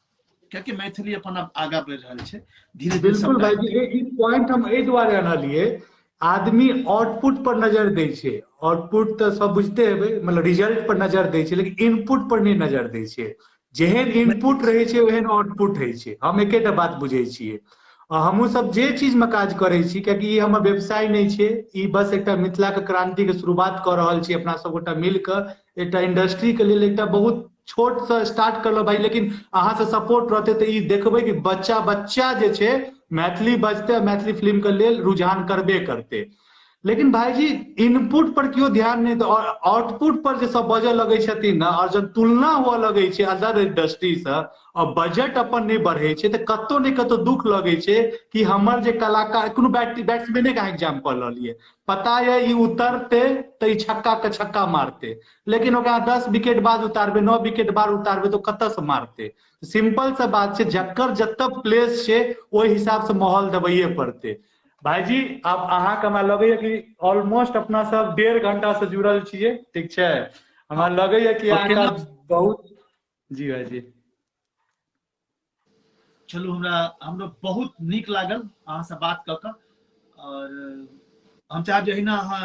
कियाकि मैथिली अपन आब आगा बढ़ि रहल छै धीरे धीरे। बिल्कुल भाईजी, ई पॉइंट हम एहि दुआरे अनलियै, आदमी आउटपुट पर नजर दै छै, आउटपुट तऽ सब बुझते हेबै, मतलब रिजल्ट पर नजर दै छै, लेकिन इनपुट पर नहि नजर दै छै। जेहन इनपुट रहै छै ओहन आउटपुट होइ छै। हम एकेटा बात बुझै छियै, आ हमहूँ सब जे चीज मे काज करै छी, कियाकि ई हमर व्यवसाय नहि छै, ई बस एकटा मिथिला के क्रांति के शुरुआत कऽ रहल छी अपना सब गोटा मिल कऽ, एकटा इंडस्ट्री के लेल एकटा बहुत छोट से स्टार्ट करलहुँ भाई, लेकिन अहाँ से सपोर्ट रहतै तऽ ई देखबै कि बच्चा बच्चा जे छै मैथिली बजतै, मैथिली फिल्म के लेल रुझान करबे करतै। लेकिन भाईजी इनपुट पर केओ ध्यान नहि, और आउटपुट पर जे सब बजऽ लगै छथिन ने, और जब तुलना हुअ लगै छै अदर इंडस्ट्री से और बजट अपन नहि बढ़ै छै, तऽ कतौ ने कतौ दुख लगै छै कि हमर जे कलाकार, कोनो बैट्समैने के अहाँ एग्जाम्पल लऽ लिअ, पता यऽ ई उतरतै तऽ ई छक्का के छक्का मारतै, लेकिन ओकरा 10 विकेट बाद उतारबै, 9 विकेट बाद उतारबै तऽ कतऽ से मारतै। सिंपल सा बात छै, जकर जतऽ प्लेस छै ओहि हिसाब से माहौल देबैये पड़तै। भाईजी आब अहाँके हमरा लगैया कि ऑलमोस्ट अपना सब 1.5 घंटा से जुड़ल छियै, ठीक छै, हमरा लगैया कि अहाँके बहुत जी भाईजी। चलू, हमरो बहुत नीक लागल अहाँ से बात कऽ कऽ, और हम चाहब जे अहिना अहाँ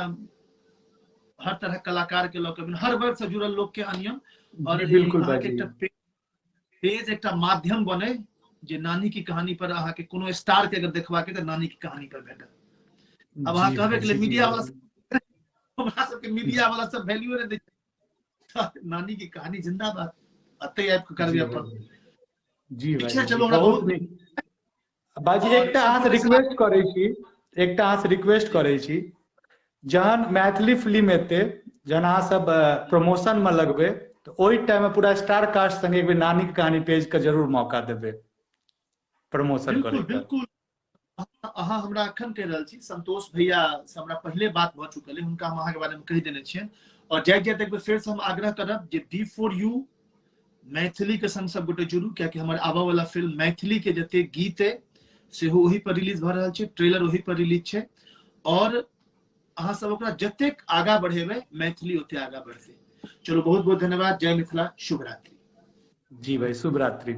हर तरह कलाकार के लऽ कऽ, हर वर्ग से जुड़ल लोक के अनियम, और बिल्कुल अहाँके भाईजी। एकटा पेज एकटा माध्यम बने जे नानी की कहानी पर अहाँके कोनो स्टार के अगर देखबाक तऽ नानी की कहानी पर भेटत। अब अहाँ कहबै कि मीडिया वाला, हमरा सबके मीडिया वाला सब वैल्यू नहि दै, नानी की कहानी जिंदाबाद, अतै आबि कऽ करबै अपन। जी ठीक छै, भाईजी, चलू हमरा बहुत बहुत नीक भाईजी। और एकटा अहाँ से सबगोटे रिक्वेस्ट करै छी, एकटा अहाँ से रिक्वेस्ट करै छी, जहन मैथिली फिल्म एतै, जहन अहाँ सब प्रमोशन में लगबै, तऽ ओहि टाइम में पूरा स्टार कास्ट संगे एक बेर नानी के कहानी पेज के जरूर मौका देबै प्रमोशन बिल्कुल करे के। बिल्कुल, अहाँ हमरा अखन कहि रहल छी, संतोष भैया से हमरा पहिले बात भऽ चुकल है, हुनका हम अहाँके बारे में कहि देने छियनि। और जाइत जाइत एक बेर फेर से हम आग्रह करब जे डी फोर यू मैथिली के संग सब गोटे जुड़ू, कियाकि हमर आबऽ वाला फिल्म मैथिली के जते गीत है सेहो ओही पर रिलीज भऽ रहल छै, ट्रेलर ओही पर रिलीज छै, और अहाँ सब ओकरा जतेक आगा बढ़ेबै मैथिली ओते आगा बढ़तै। चलू, बहुत बहुत धन्यवाद, जय मिथिला, शुभ रात्रि। जी भाई, शुभ रात्रि।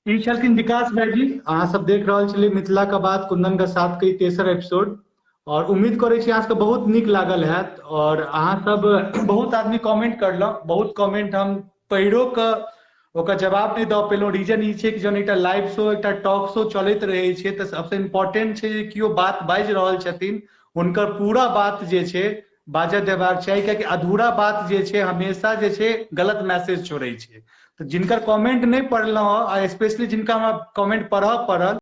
ई छलखिन विकास भाईजी, अहाँ सब देख रहल छलियै मिथिला का बात कुंदन के साथ के तेसर एपिसोड, और उम्मीद करै छी अहाँ सबके बहुत नीक लागल हैत। और अहाँ सब बहुत आदमी कमेंट करलहुँ, बहुत कमेंट हम पढ़ियो कऽ ओकर जवाब नहि दऽ पेलहुँ। रीजन ई छै कि जहन एकटा लाइव शो, एकटा टॉक शो चलैत रहै छै तऽ सबसँ इम्पोर्टेंट छै जे केओ बात बाजि रहल छथिन हुनकर पूरा बात जे छै बाजऽ देबाक चाही, कियाकि अधूरा बात जे छै हमेशा जे छै गलत मैसेज छोड़ै छै। तऽ जिनकर कमेंट नहि पढ़लहुँ आ स्पेशली जिनका हमरा कमेंट पढ़ऽ पड़ल,